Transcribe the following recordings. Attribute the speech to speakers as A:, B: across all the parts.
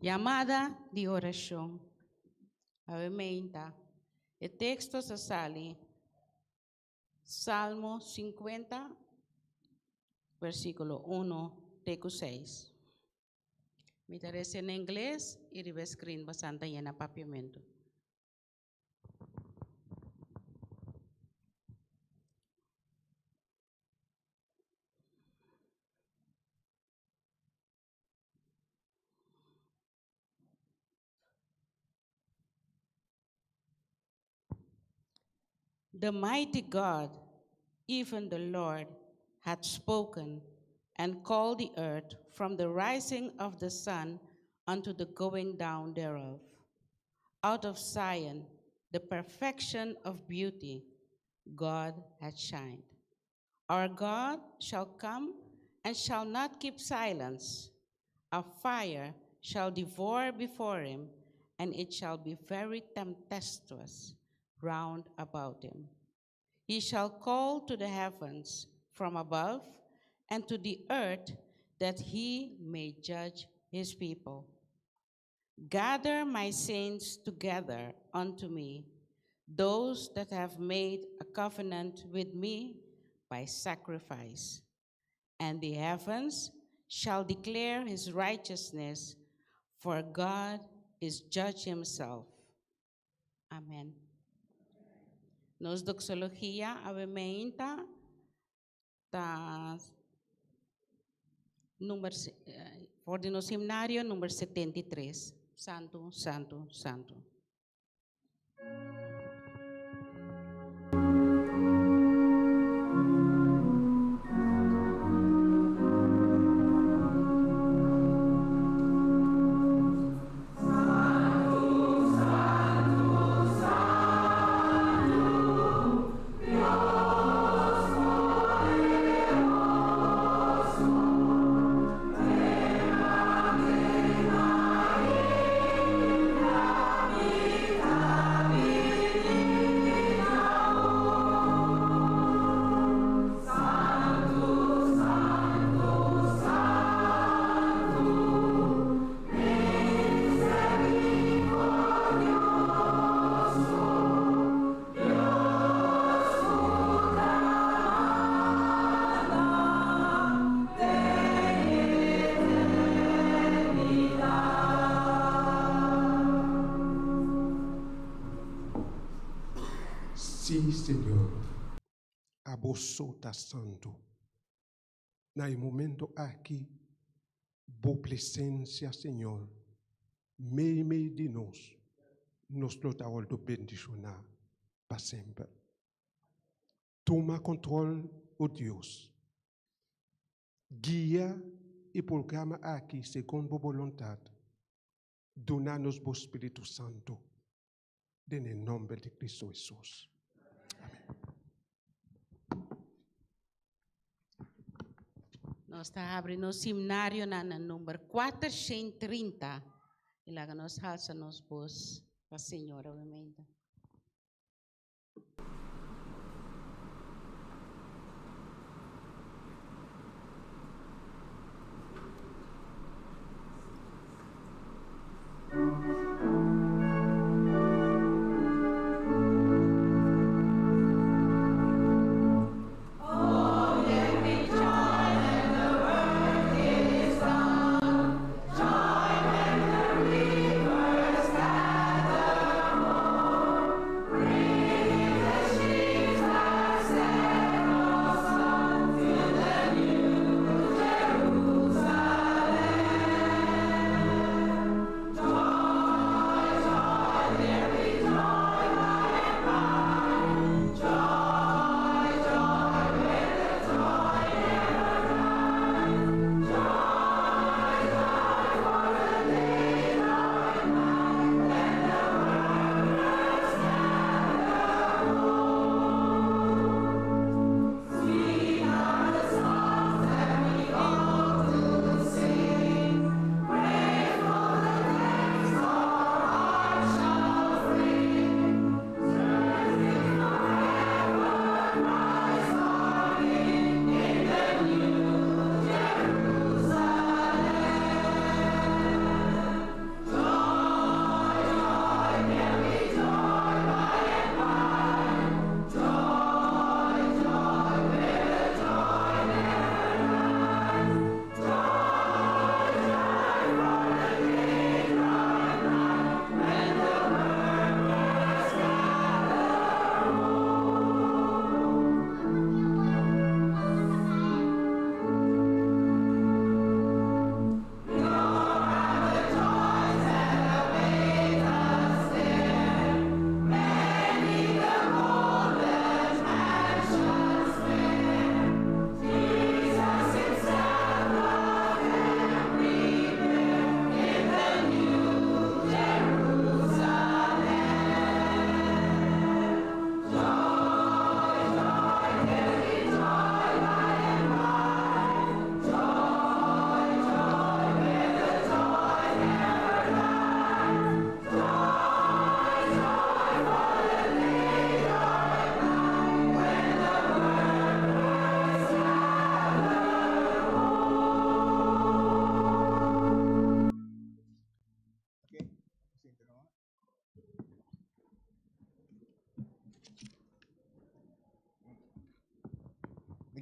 A: Yamada di orashon. Awe meinta. E teksto sa sali Salmo 50, versíkulo 1 te ku 6. Mi ta resa na ingles i riba e screen bosan ta yena papiamentu. The mighty God, even the Lord, hath spoken and called the earth from the rising of the sun unto the going down thereof. Out of Zion, the perfection of beauty, God hath shined. Our God shall come and shall not keep silence. A fire shall devour before him, and it shall be very tempestuous round about him. He shall call to the heavens from above and to the earth that he may judge his people. Gather my saints together unto me, those that have made a covenant with me by sacrifice. And the heavens shall declare his righteousness, for God is judge himself. Amen. Nos doxologia awe meinta ta number for di nos himnario number 73. Santu, Santu, Santu.
B: Sí, Señor, abo so ta santu. Na e momento aki, bo presensia, Señor, meimei di nos, nos lo ta wòrdu bendishoná pa semper. Tuma kontrol, o Dios. Guia e programa aki segun bo boluntat. Duna nos bo Spiritu Santu. Den e nomber di Cristo Hesus. Amen.
A: Nos ta habri nos himnarionan na number 430 i laga nos halsa nos bos pa Señor obviamente.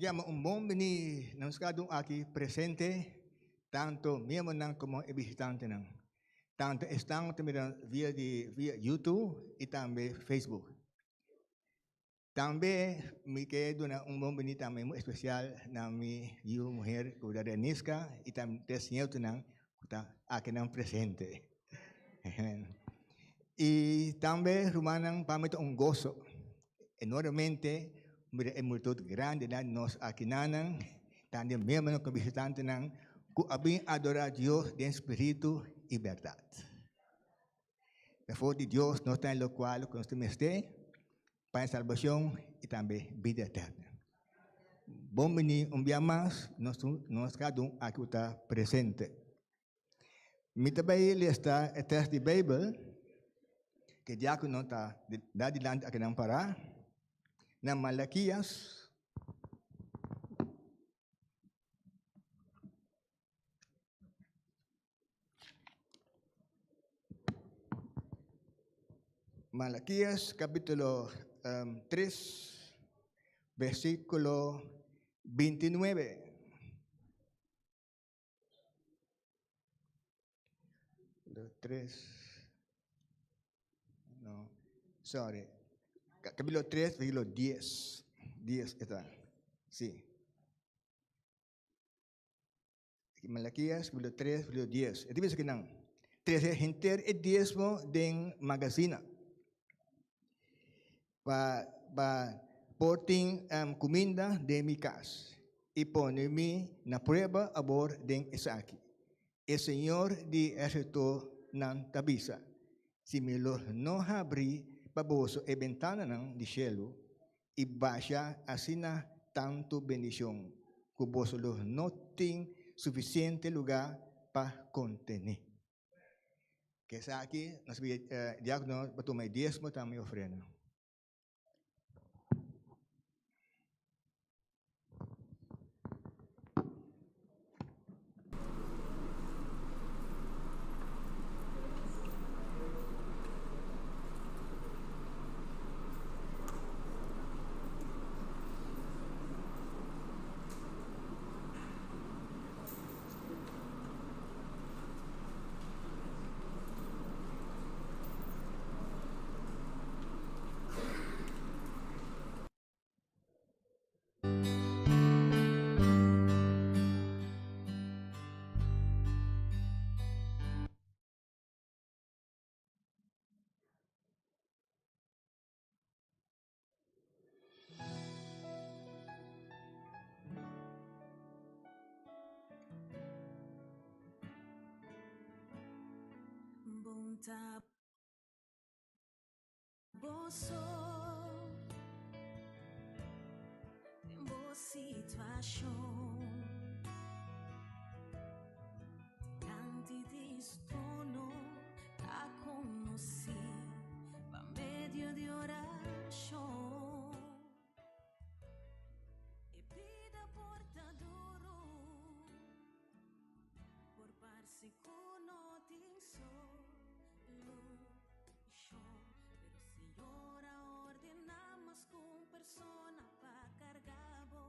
C: yama un bon bini na nos kada un aki presente, tanto miembronan komo e bishitantenan. Tanto esnan ku ta mira via di via YouTube i tambe Facebook. Tambe mi ke duna un bon bini tambe muy espesial na mi yu muher ku ta Reniska i tambe tres nietunan ku ta akinan presente. I tambe rumannan pa mi ta un goso enormemente mira e multitud grandi na nos akinanan, tanto miembronan komo bisitantenan ku a bin adorá Dios den spiritu i bèrdat. Na for di Dios nos ta en lokual ku nos ta mester pa e salbashon i tambe bida eterna. Bon bini un bia mas nos nos kada un aki ku ta presente. Mi ta bai lesta e tèst di Beibel ku e diákono ta da dilanti akinan pará na Malakias. Malakias kapítulo 3, versíkulo 29. Dos, tres. No, sorry. Capítulo 3, versículo 10. 10 está. Sí. Malaquías, capítulo 3, versículo 10. E dice que nan. Trece henter e diezmo den magazina. Pa, pa por tin um, kuminda den mi kas. I pone mi na prueba awor den esaki. E Señor di ehérsitonan ta bisa, Si mi lo no habri pa boso e bentananan di shelu i basha asina tantu bendishon ku boso lo no tin sufisiente lugá pa kontené. Ke esaki nos pidi diákono pa tuma e diesmo tambe ofrenda.
D: Bon ta boso den bo situashon dilanti di su trono ta konosí pa medio di orashon. E bida por ta duru, por parse ku no tin solushon, pero Señor a ordená mas ku un persona pa karga bo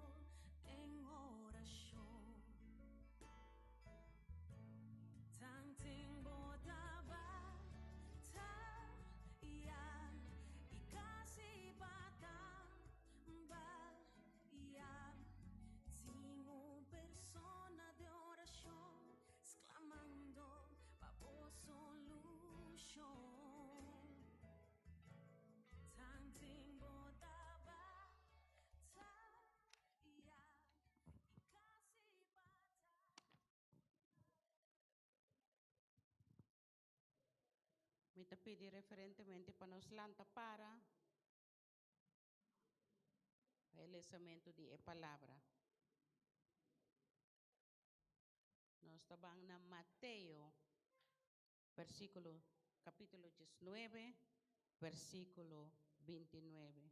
D: den orashon. Tanten bo ta bataya i kasi pa tambaya, tin un persona den orashon sklamando pa bo solushon. Tanten bo ta bataya i kasi pa.
A: Mi ta pidi referentemente pa nos lanta para pa e lesamentu di e palabra. Nos ta ban na Mateo, versíkulo, kapítulo 19, versíkulo 29.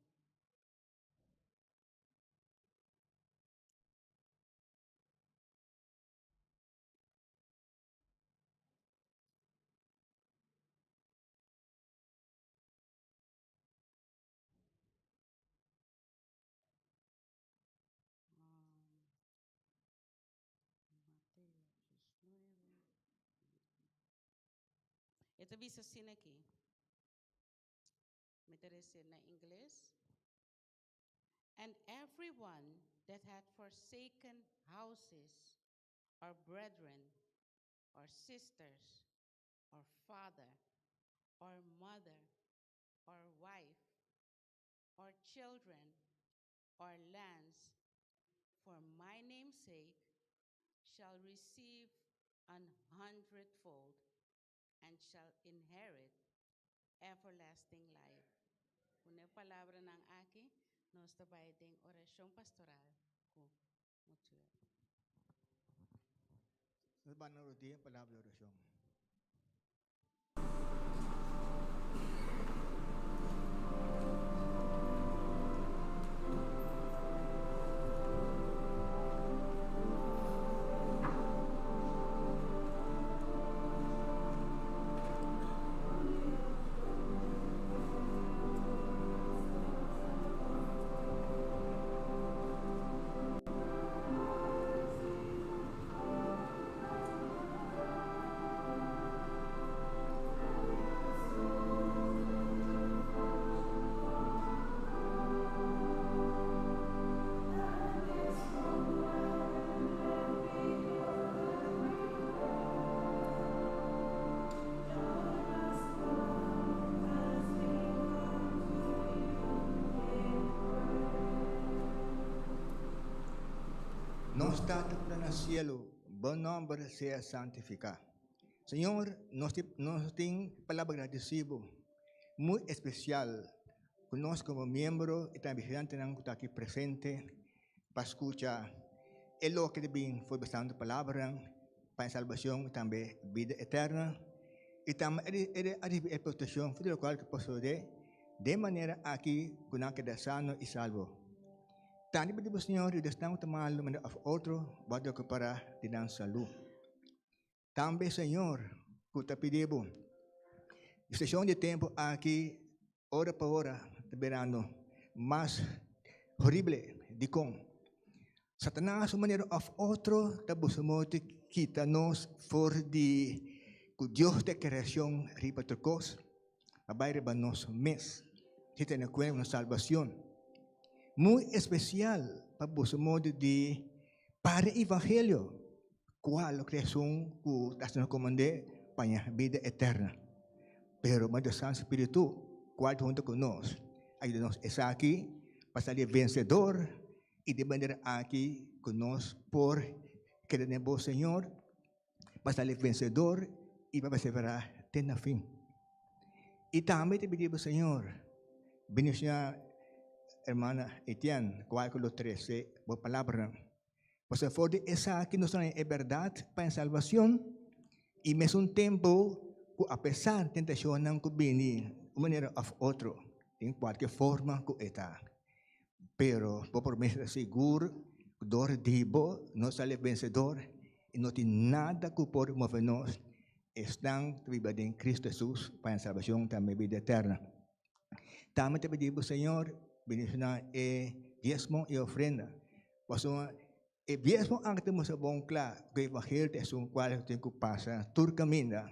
A: E ta bisa asina aki. Mi ta les'é na ingles. And everyone that had forsaken houses, or brethren, or sisters, or father, or mother, or wife, or children, or lands, for my name's sake, shall receive an hundredfold and shall inherit everlasting life. Ku e palabranan aki, nos ta bai den orashon pastoral ku Mutuel.
C: Nos bai na rudia palabra di orashon. Nos Tata ku ta na sielu, bo nòmber sea santifiká. Señor, nos nos tin palabra gradisibo muy espesial ku nos komo miembro i tambe bishitantenan ku ta aki presente pa skucha e loke ta bin for di Santu Palabranan pa e salbashon i tambe bida eterna i tambe a risibi e protekshon for di lokual ku por sosodé den manera aki ku nan keda sano i salbo. Tantu pidi bo Señor yuda esnan ku ta malu manera òf otro bo a rekoperá di nan salú. Tambe Señor ku ta pidi bo. Situacion di tempo aki ora pa ora ta birando mas horible. Dikon? Satanas un manera of otro ta busca modo di kita nos for di ku Dios ta e creacion riba tur kos pa bai riba nos mes si tene kuenta ku nos salbacion. Muy especial pa busca modo di para e evangelio. Kua lo kre esun ku ta siendo komand'é pa haña bida eterna? Pero ma Dios Santu Spiritu, kual ta huntu ku nos, a yuda nos esaki pa sali vensedor i di manera aki ku nos por keda den bo Señor pa sali vensedor i pa perseverá te na fin. I tambe ta pidi bo Señor, bendiciona hermana Etienne, kual ku lo trese bo palabranan. Pasobra for di esaki nos ta haña e bèrdat pa e salbacion i mesun tempu ku apesar tentashonnan ku bini un manera òf otro, den kualke forma ku e ta, pero bo por mester ta sigur ku dor di bo nos sali bensedor i no tin nada ku por move nos, esnan ku ta biba den Cristo Jesus pa haña salbacion tambe bida eterna. Tambe ta pidi bo Señor bendiciona e diesmo y ofrenda. Pasobra e diesmo aki ta mustra bon cla cu e evangelio ta esun cual tin cu pasa tur caminda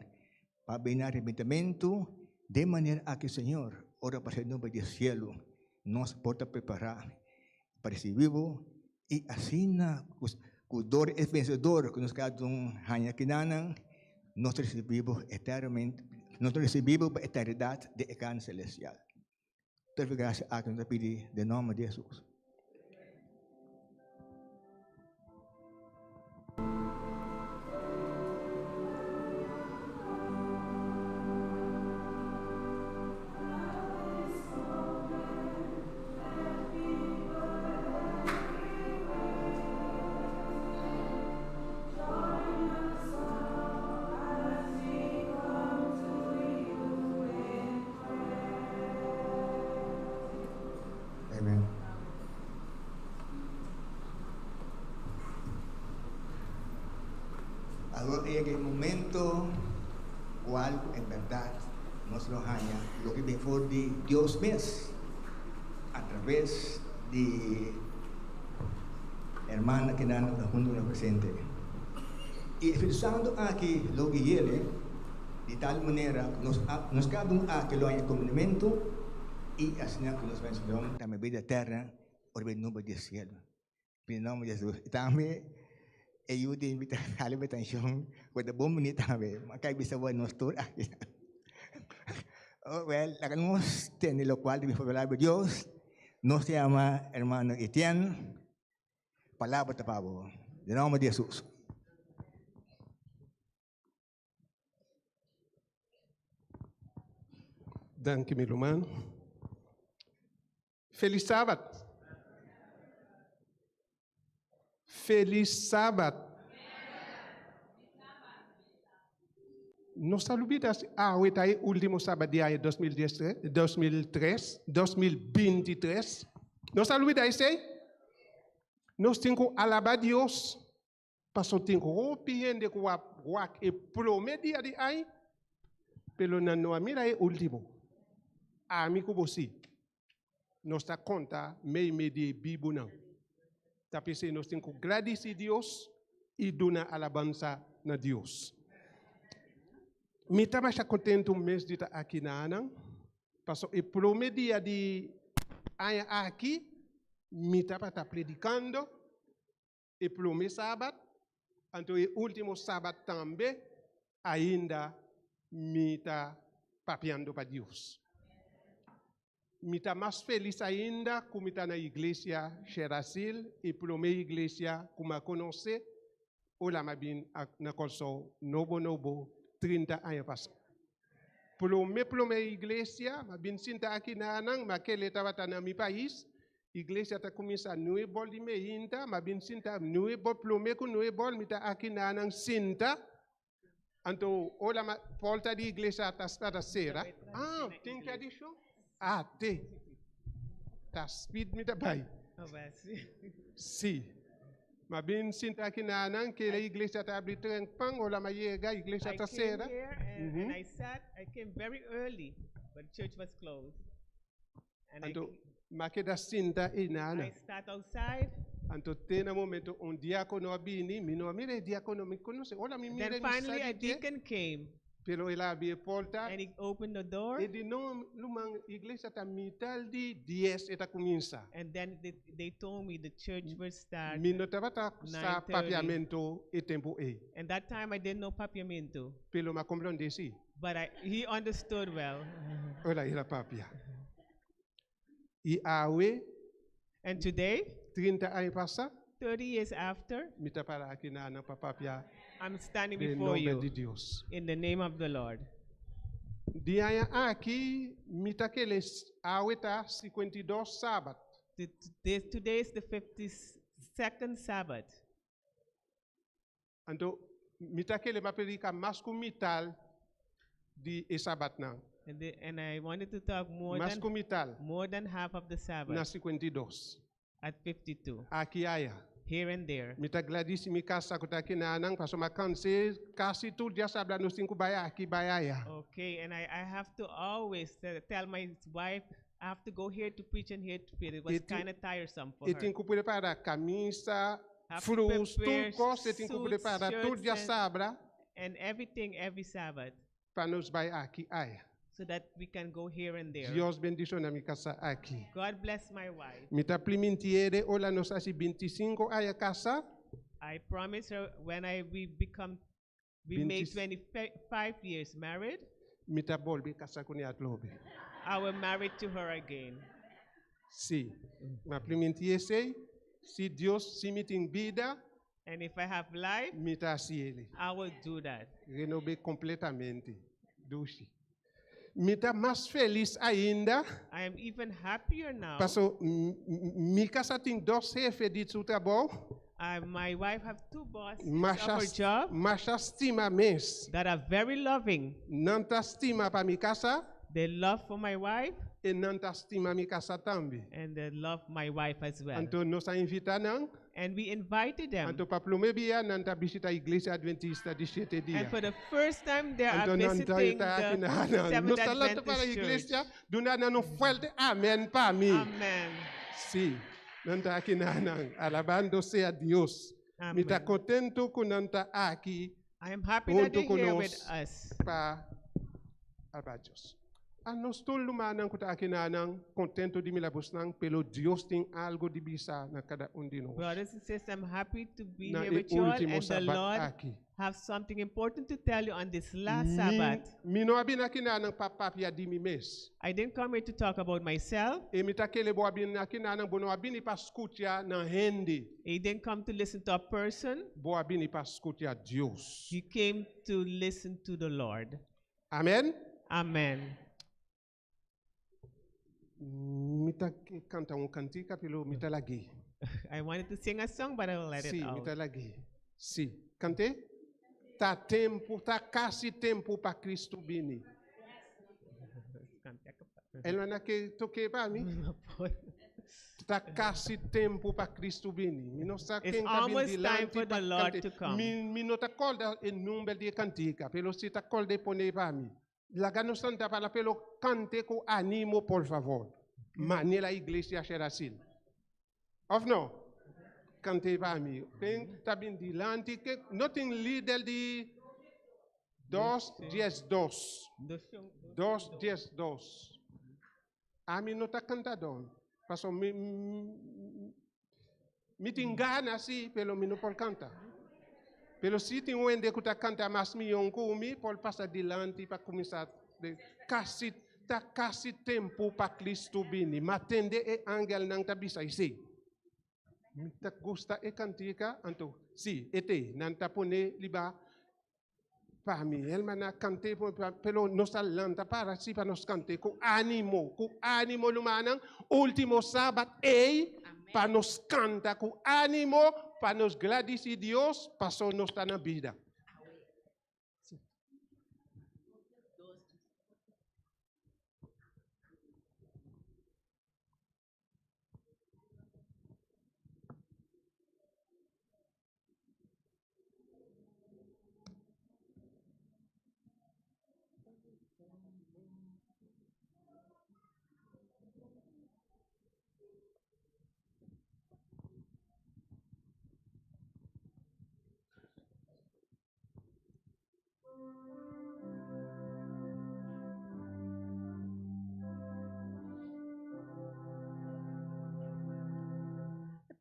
C: pa bini arepentimentu. Den manera aki Señor, ora pasa e nube di cielo, nos por ta prepara pa ricibi bo y asina cu dor e vencedor cu nos cada un haña kinanan, nos ta ricibi bo eternamente, nos ta ricibi bo pa eternidad den e carne celestial. Tur e gracia aki nos ta pidi den nomber di Jesus. Amen. Awor yega e momento cual cu en berdad nos lo haña loke bin for di Dios mes a traves di hermana kinan cu ta hunto cu nos presente. Y e Spiritu Santo aki lo guiele. Di tal manera ku nos nos kada un aki lo haña komprendementu i asina ku nos bendishon tambe bida eterna ora bini nubia di sielu. Den nomber di Jesus. I tambe e yu di mi ta hala mi atenshon ku ta bon bini tambe. Mi a kai bisa bo nos tur aki. Oh well, laga nos tende lokual di palabra di Dios. Nos ta yama hermano Etienne. Palabra ta pa bo. Den nomber di Jesus.
B: Danki mi ruman. Felis Sabat. Felis Sabat. Nos ta lubida si awe ta e ultimo Sabat di aña 2003, 2003, 2023. Nos ta lubida esei? Nos tin ku alaba Dios paso tin hopi hende ku a wak e prome dia di aña, pero nan no a mira e ultimo. Ami ku bo si. Nos ta konta meimei di e bibunan. Ta p'esei nos tin ku gradisí Dios i duna alabansa na Dios. Mi ta masha kontentu mes di ta aki na anan, pasobra e promé dia di aña aki mi tabata predikando e promé sabat, anto e último sabat tambe ainda mi ta papiando pa Dios. Mi ta mas felis ainda ku mi ta na Iglesia Sherasil, e promé iglesia ku mi a konosé ora mi a bin na Kòrsou nobo nobo 30 aña pasá. Promé promé iglesia, mi a bin sinta aki na nan, ma kele tabata na mi pais, Iglesia ta kuminsá nue bòl di meinta, m'a bin sinta nue bòl, promé ku nue bòl mi ta aki na nan sinta. Anto ora m'a pòrta di iglesia ta sta sera, ah, tin tradishon? Ah, te. Ta speed mi ta bai. Sí. M'a bin sinta aki na nan, kere iglesia ta abri tren pan, ora m'a yega iglesia ta sera.
E: I came here and I sat, I came very early, but the church was closed. And I,
B: Anto m'a keda sinta einan.
E: I sat outside.
B: Anto te na momento un diákono a bini, mi no a mira e diákono, mi konosé. Ora mi mira
E: Then
B: mi sa
E: finally a
B: di dje,
E: deacon came
B: pero el a abri e porta.
E: and he opened the door.
B: E di, No, ruman, iglesia ta mital di dies e ta kuminsá.
E: And then they, they told me the church will start.
B: Mi no tabata sa
E: 9:30.
B: papiamento e tempu ei,
E: And that time I didn't know Papiamento,
B: pero m'a komprondé sí.
E: but I, he understood well.
B: Ora el a papia. I awe,
E: And today,
B: 30 aña pasá,
E: 30 years after,
B: mi ta para aki na nan pa papia
E: I'm standing
B: den
E: before
B: nomber di
E: you
B: Dios.
E: in the name of the Lord.
B: Di aña aki, mi ta kere awe ta 52 sabat.
E: This, today is the 52nd Sabbath.
B: Anto, mi ta kere m'a predika mas ku mitar di e sabatnan.
E: And, the, and I wanted to talk more
B: Mas
E: than,
B: ku mitar
E: more than half of the Sabbath
B: na 52.
E: at 52,
B: Aki aya.
E: here and there.
B: Mi ta gradisí mi kasá ku ta aki na nan, pasobra m'a kans'é kasi tur djasabra nos tin ku bai aki bai aya.
E: Okay, and I, I have to always tell my wife, I have to go here to preach and here to preach. It was kind of tiresome for
B: E
E: her.
B: tin ku prepará kamisa,
E: Have to
B: flus, tur
E: prepare
B: kos, e tin ku
E: suits,
B: prepará tur
E: shirts, and,
B: djasabra
E: and everything every Sabbath
B: pa nos bai aki aya.
E: so that we can go here and there.
B: Dios bendishoná mi kasá aki.
E: God bless my wife.
B: Mi ta primintié ora nos hasi 25 aña kasá,
E: I promise her when I we become we made 25 years married,
B: mi ta bolbe kasa kuné atrobe.
E: I will marry to her again.
B: Sí, m'a primintié esei, si Dios, si mi tin bida,
E: And if I have life,
B: mi ta hasié.
E: I will do that.
B: Renob'é kompletamente. Dushi. Mi ta mas felis ainda.
E: I am even happier now.
B: Paso mi kasá tin dos hefe di su trabou.
E: I, my wife have two bosses of
B: Masha
E: her job
B: masha stima mes.
E: that are very loving.
B: Nan ta stima pa mi kasá.
E: They love for my wife
B: I nan ta stima mi kasá tambe.
E: and they love my wife as well.
B: Anto nos a invitá nan.
E: And we invited them.
B: Anto pa promé bia nan ta bishitá Iglesia Adventista di Shete Dia.
E: And for the first time they are
B: Anto nan ta
E: visiting
B: ta
E: the
B: aki na nan.
E: Seventh
B: Nos ta lanta para
E: Adventist Church.
B: iglesia, duna nan un fuerte amen pa mi.
E: Amen.
B: Sí, nan ta aki na nan. Alabando sea Dios. Mi ta
E: Amen.
B: kontentu ku nan ta aki
E: I am happy that
B: huntu
E: they're
B: ku
E: here with
B: nos
E: us.
B: pa. Alabá Dios. A nos tur lumanan ku ta akinanan kontentu di mira bosnan, pero Dios tin algu di bisa na kada un di nos.
E: Brothers and sisters, I'm happy to be
B: Na
E: here
B: e
E: with you all,
B: último
E: and the
B: sabat
E: Lord
B: aki.
E: have something important to tell you on this last
B: Mi,
E: Sabbath.
B: mi no a bin akinanan pa papia di mi mes.
E: I didn't come here to talk about myself.
B: I mi ta kere bo a bin akinanan, bo no a bini pa skucha na hende.
E: You didn't come to listen to a person.
B: Bo a bini pa skucha Dios.
E: You came to listen to the Lord.
B: Amèn?
E: Amen.
B: Mi ta ke kanta un kantika, pero mi ta lag'é.
E: I wanted to sing a song, but I will let
B: Sí,
E: it
B: mi
E: out.
B: ta lag'é. Sí. Kant'é? Ta tempu, ta kasi tempu pa Kristu bini. El a ke tok'é pa mi. Ta kasi tempu pa Kristu bini. Mi no sa
E: It's
B: ken ta bin
E: almost time
B: dilanti
E: for
B: pa
E: the Lord
B: kant'é.
E: to come.
B: Mi, mi no ta kòrda e nòmber di e kantika, pero si ta kòrd'é pone pa mi. Laga nos lanta para pero kant'é ku ánimo, por fabor. Manera iglesia Sherasil. Òf no? Kant'é pa mi. Ken ta bin dilanti, ke no tin lider di dos 12. 2 12. Ami no ta kantadó. Paso mi, mi tin gana sí, pero mi no por kanta. Pero si tin un hende ku ta kanta mas mihó ku mi, por pasa dilanti pa kuminsá. Kasi, ta kasi tempu pa Kristu bini. M'a tende e angelnan ta bisa esei. Mi ta gusta e kantika, anto, sí, e t'ei, nan ta pone riba pa mi. Hermana kant'é, pero nos ta lanta para sí pa nos kant'é ku ánimo, ku ánimo rumannan. Último sabat ei pa nos kanta ku ánimo, pa nos gradisí Dios paso nos ta na bida.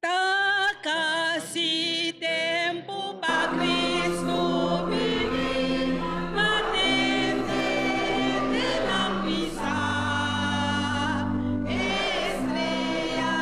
A: Ta kasi tempu pa Kristu bini, m'a tende angelnan bisa. Estrella.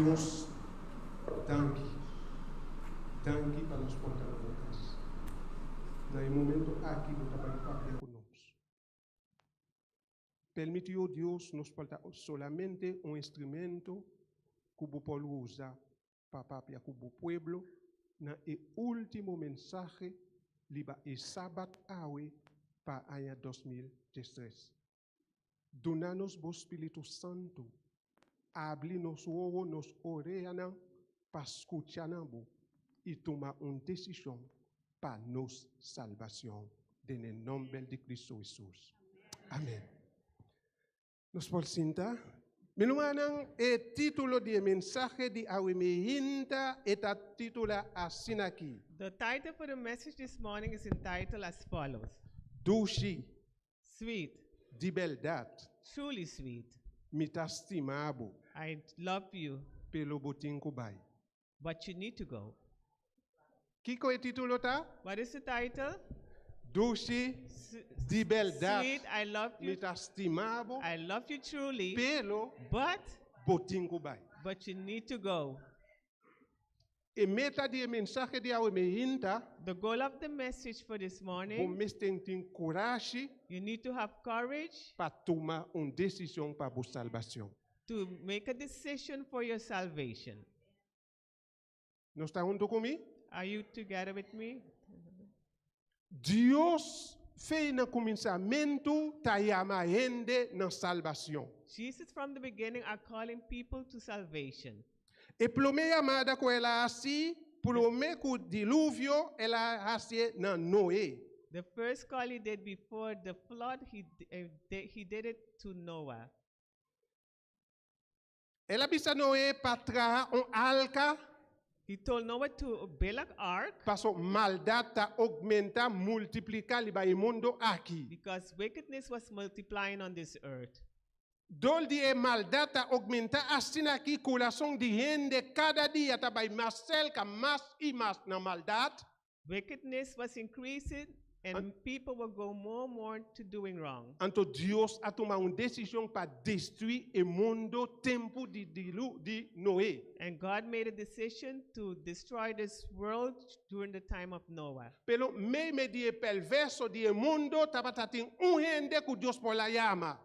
B: Dios, danki. Danki pa nos por ta na bo kas. Na e momento aki bo ta bai papia ku nos. Permití, o Dios, nos por ta solamente un instrumento ku bo por usa pa papia ku bo pueblo na e último mensahe riba e sabat awe pa aña 2013. Duna nos bo Spiritu Santu. Habri nos wowo, nos oreanan pa skucha na bo i tuma un desishon pa nos salbashon. Den nòmber di Kristu Hesus. Amèn. Nos por sinta. Mi rumannan, e título di mensahe di awe mainta ta titulá asina aki.
E: The title for the message this morning is entitled as follows:
B: Dushi
E: Sweet,
B: di bèrdat,
E: truly sweet.
B: Mi ta stima bo,
E: I love you,
B: pero bo tin ku bai.
E: But you need to go.
B: Kiko e título ta?
E: What is the title?
B: Dushi di bèrdat.
E: Sweet, I love you.
B: Mi ta stima bo,
E: I love you truly,
B: pero
E: but
B: bo tin ku bai.
E: But you need to go.
B: E meta di mensahe di awe mainta,
E: The goal of the message for this
B: bo
E: morning,
B: mester tin kurashi
E: you need to have courage
B: pa tuma un desishon pa bo salbashon.
E: To make a decision for your salvation.
B: Nos ta huntu ku mi?
E: Are you together with me?
B: Dios for di na kuminsamentu ta yama hende na salbashon.
E: Jesus from the beginning are calling people to salvation.
B: E promé yamada ku el a hasi, promé ku diluvio, el a hasi na Noe.
E: The first call he did before the flood, he did it to Noah.
B: El a bisa Noe pa traha un arka,
E: He told Noah to build an ark
B: paso maldat ta oumentá, multipliká riba e mundu aki.
E: Because wickedness was multiplying on this earth.
B: Dor di e maldat ta oumentá asina aki, kurason di hende kada dia ta bai mas serka, mas i mas na maldat.
E: Wickedness was increasing and people will go more and more to doing wrong.
B: Anto Dios a tuma un desishon pa destruí e mundu tempu di Noe.
E: And God made a decision to destroy this world during the time of Noah.
B: Pero meimei di e perverso di e mundu, tabatin un hende ku Dios por a yama.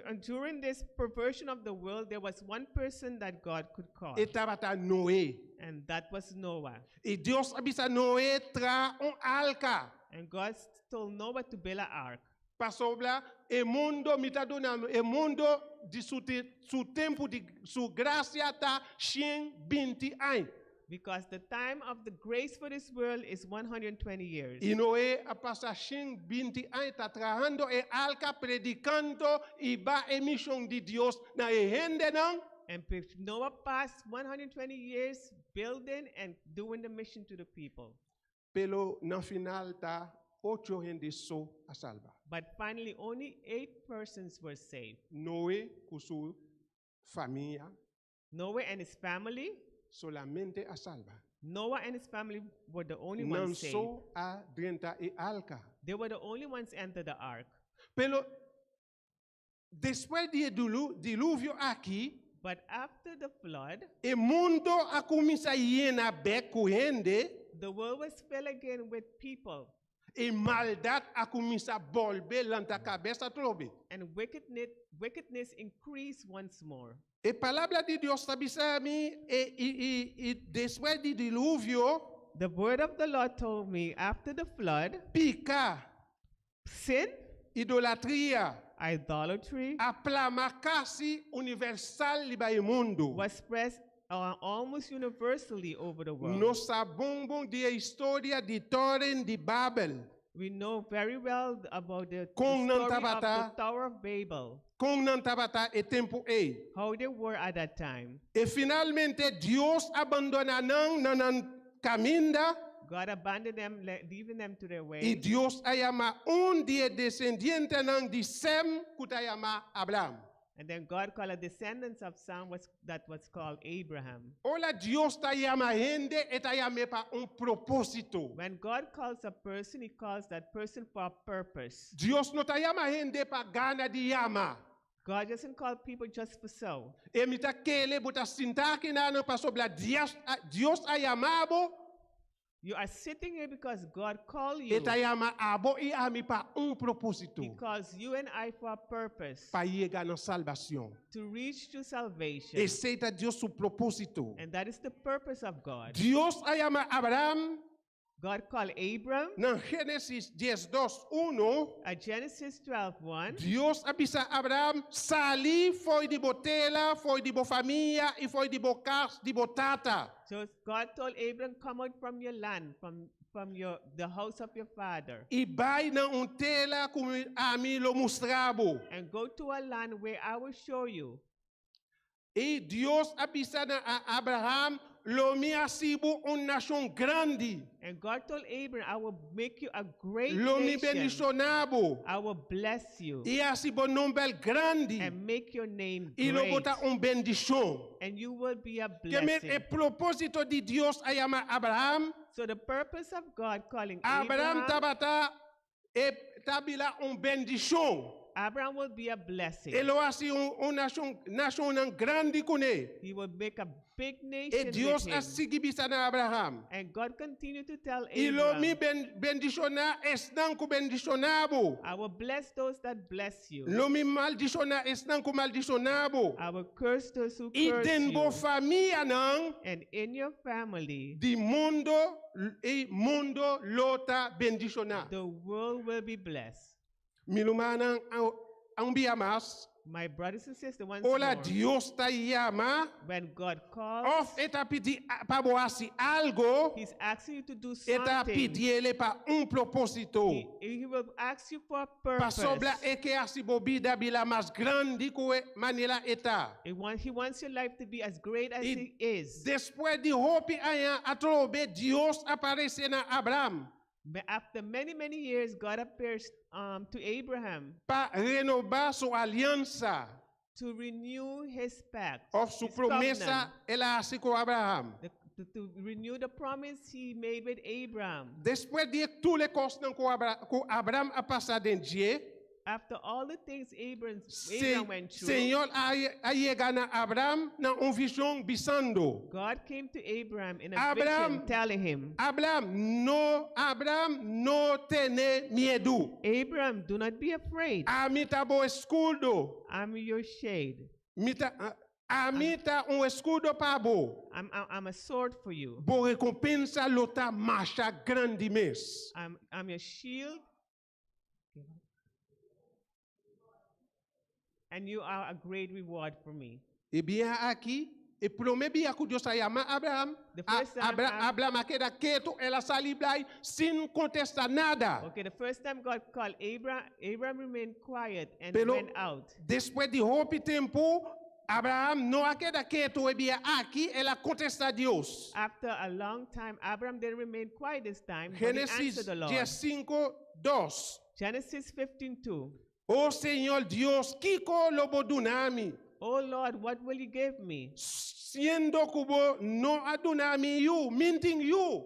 E: And during this perversion of the world, there was one person that God could call,
B: E tabata Noe.
E: And that was Noah.
B: I Dios a bisa Noe traha un arka.
E: And God told Noah to build an ark.
B: Pasobra e mundu, mi ta duna, e mundu di su tempu di su grasia ta 120 aña.
E: Because the time of the grace for this world is 120 years.
B: I Noe a pasa 120 aña ta trahando e arka, predikando riba e mishon di Dios na e hendenan.
E: And Noah passed 120 years building and doing the mission to the people.
B: Pero na final ta ocho hende so a salba.
E: But finally, only eight persons were saved.
B: Noe ku su famia
E: Noah and his family,
B: solamente a salba.
E: Noah and his family were the only
B: Nan
E: ones saved.
B: so a drenta e arka.
E: They were the only ones enter the ark.
B: Pero despues di diluvio aki,
E: But after the flood,
B: e mundu a kuminsá yena bèk ku hende,
E: the world was filled again with people,
B: i maldat a kuminsá bolbe lanta kabes atrobe.
E: And wickedness increased once more.
B: E palabra di Dios ta bisa mi i despues di diluvio,
E: The word of the Lord told me after the flood,
B: piká,
E: sin,
B: idolatria,
E: idolatry
B: a plama kasi universal riba e mundu.
E: Was spread almost universally over the world.
B: Nos sa bon bon di historia di Toren di Babel.
E: We know very well about the
B: Kon nan
E: story of
B: tabata.
E: the Tower of Babel,
B: Kon nan tabata e tempu ei.
E: How they were at that time.
B: I finalmente Dios a bandoná nan na nan kaminda
E: God abandoned them, leaving them to their way.
B: I Dios a yama un di e desendientenan di Sem ku ta yama Abraham.
E: And then God called a descendants of Sam that was called Abraham.
B: Ora Dios ta yama hende, e ta yam'é pa un propósito.
E: When God calls a person, he calls that person for a purpose.
B: Dios no ta yama hende pa gana di yama.
E: God doesn't call people just for so.
B: I mi ta kere bo ta sinta akinan pasobra Dios, Dios a yama bo.
E: You are sitting here because God called you.
B: E ta yama abo i ami pa un propósito.
E: He calls you and I for a purpose.
B: Pa yega na salbashon.
E: To reach to salvation.
B: Esei ta Dios su propósito.
E: And that is the purpose of God.
B: Dios a yama Abraham.
E: God called Abram.
B: Na Génesis 12, 1.
E: At Genesis 12, 1.
B: Dios a bisa Abraham, sali for di bo tera, for di bo famia i for di bo kas, di bo tata.
E: So God told Abram, come out from your land, from the house of your father.
B: I bai na un tera ku ami lo mustra bo.
E: And go to a land where I will show you.
B: I Dios a bisa na Abraham, lo mi hasi bo un nashon grandi.
E: And God told Abraham, I will make you a great
B: Lo mi
E: nation.
B: bendishoná bo.
E: I will bless you.
B: I hasi bo nòmber grandi.
E: And make your name
B: I lo
E: great.
B: bo ta un bendishon.
E: And you will be a
B: Ke men
E: blessing.
B: e propósito di Dios a yama Abraham.
E: So the purpose of God calling
B: Abraham
E: Abraham,
B: tabata e ta bira un bendishon.
E: Abraham will be a blessing.
B: E lo hasi un, un nashon, nashon grandi kuné.
E: He will make a big
B: E
E: nation
B: Dios
E: with
B: a
E: him.
B: sigui bisa na Abraham.
E: And God continued to tell
B: I lo mi
E: Abraham,
B: ben, bendishoná esnan ku bendishoná bo.
E: I will bless those that bless you.
B: Lo mi maldishoná esnan ku maldishoná bo.
E: I will curse those who
B: I
E: curse
B: den bo
E: you.
B: famianan
E: And in your family,
B: di mundu, i mundu lo ta bendishoná.
E: the world will be blessed.
B: Mi rumannan un bia mas.
E: My brothers and sisters, once
B: Ora
E: more,
B: Dios ta yama,
E: when God calls,
B: òf e ta pidi pa bo hasi algu,
E: He's asking you to do
B: e ta
E: something.
B: pidié pa un propósito.
E: He will ask you for a purpose.
B: Pasobra e ke hasi bo bida bira mas grandi ku manera e ta.
E: He wants your life to be as great as
B: I
E: it is.
B: Despues di hopi aña atrobe Dios a aparesé na Abraham.
E: But after many, many years, God appears to Abraham.
B: Pa renobá su aliansa.
E: To renew his pact.
B: Òf su
E: his
B: promesa
E: covenant.
B: el a hasi ku Abraham.
E: To renew the promise he made with Abraham.
B: Despues di tur e kosnan ku ku Abraham a pasa den dje,
E: After all the things Abraham went through,
B: Señor a, a yega na Abraham na un vishon bisando.
E: God came to Abraham in a
B: Abraham,
E: vision telling him,
B: Abraham, no, Abraham, no tene miedu.
E: Abraham, do not be afraid.
B: Ami ta bo eskudo.
E: I'm your shade.
B: Mi ta, ami ta un eskudo pa bo.
E: I'm a sword for you.
B: Bo rekompensa lo ta masha grandi mes.
E: I'm your shield. And you are a great reward for me.
B: E bia aki, e promé bia ku Dios a yama Abraham,
E: The first time
B: Abraham a keda ketu, el a sali bai sin kontestá nada.
E: Okay, the first time God called Abraham, Abraham remained quiet and
B: Pero
E: went out.
B: despues di hopi tempu, Abraham no a keda ketu e bia aki, el a kontestá Dios.
E: After a long time, Abraham didn't remain quiet this time, but he
B: Génesis
E: answered the Lord.
B: 15, 2.
E: Genesis 15:2.
B: O Señor Dios, kiko lo bo duna mi?
E: Oh Lord, what will you give me?
B: Siendo ku bo no a duna mi yu, mi'n tin yu.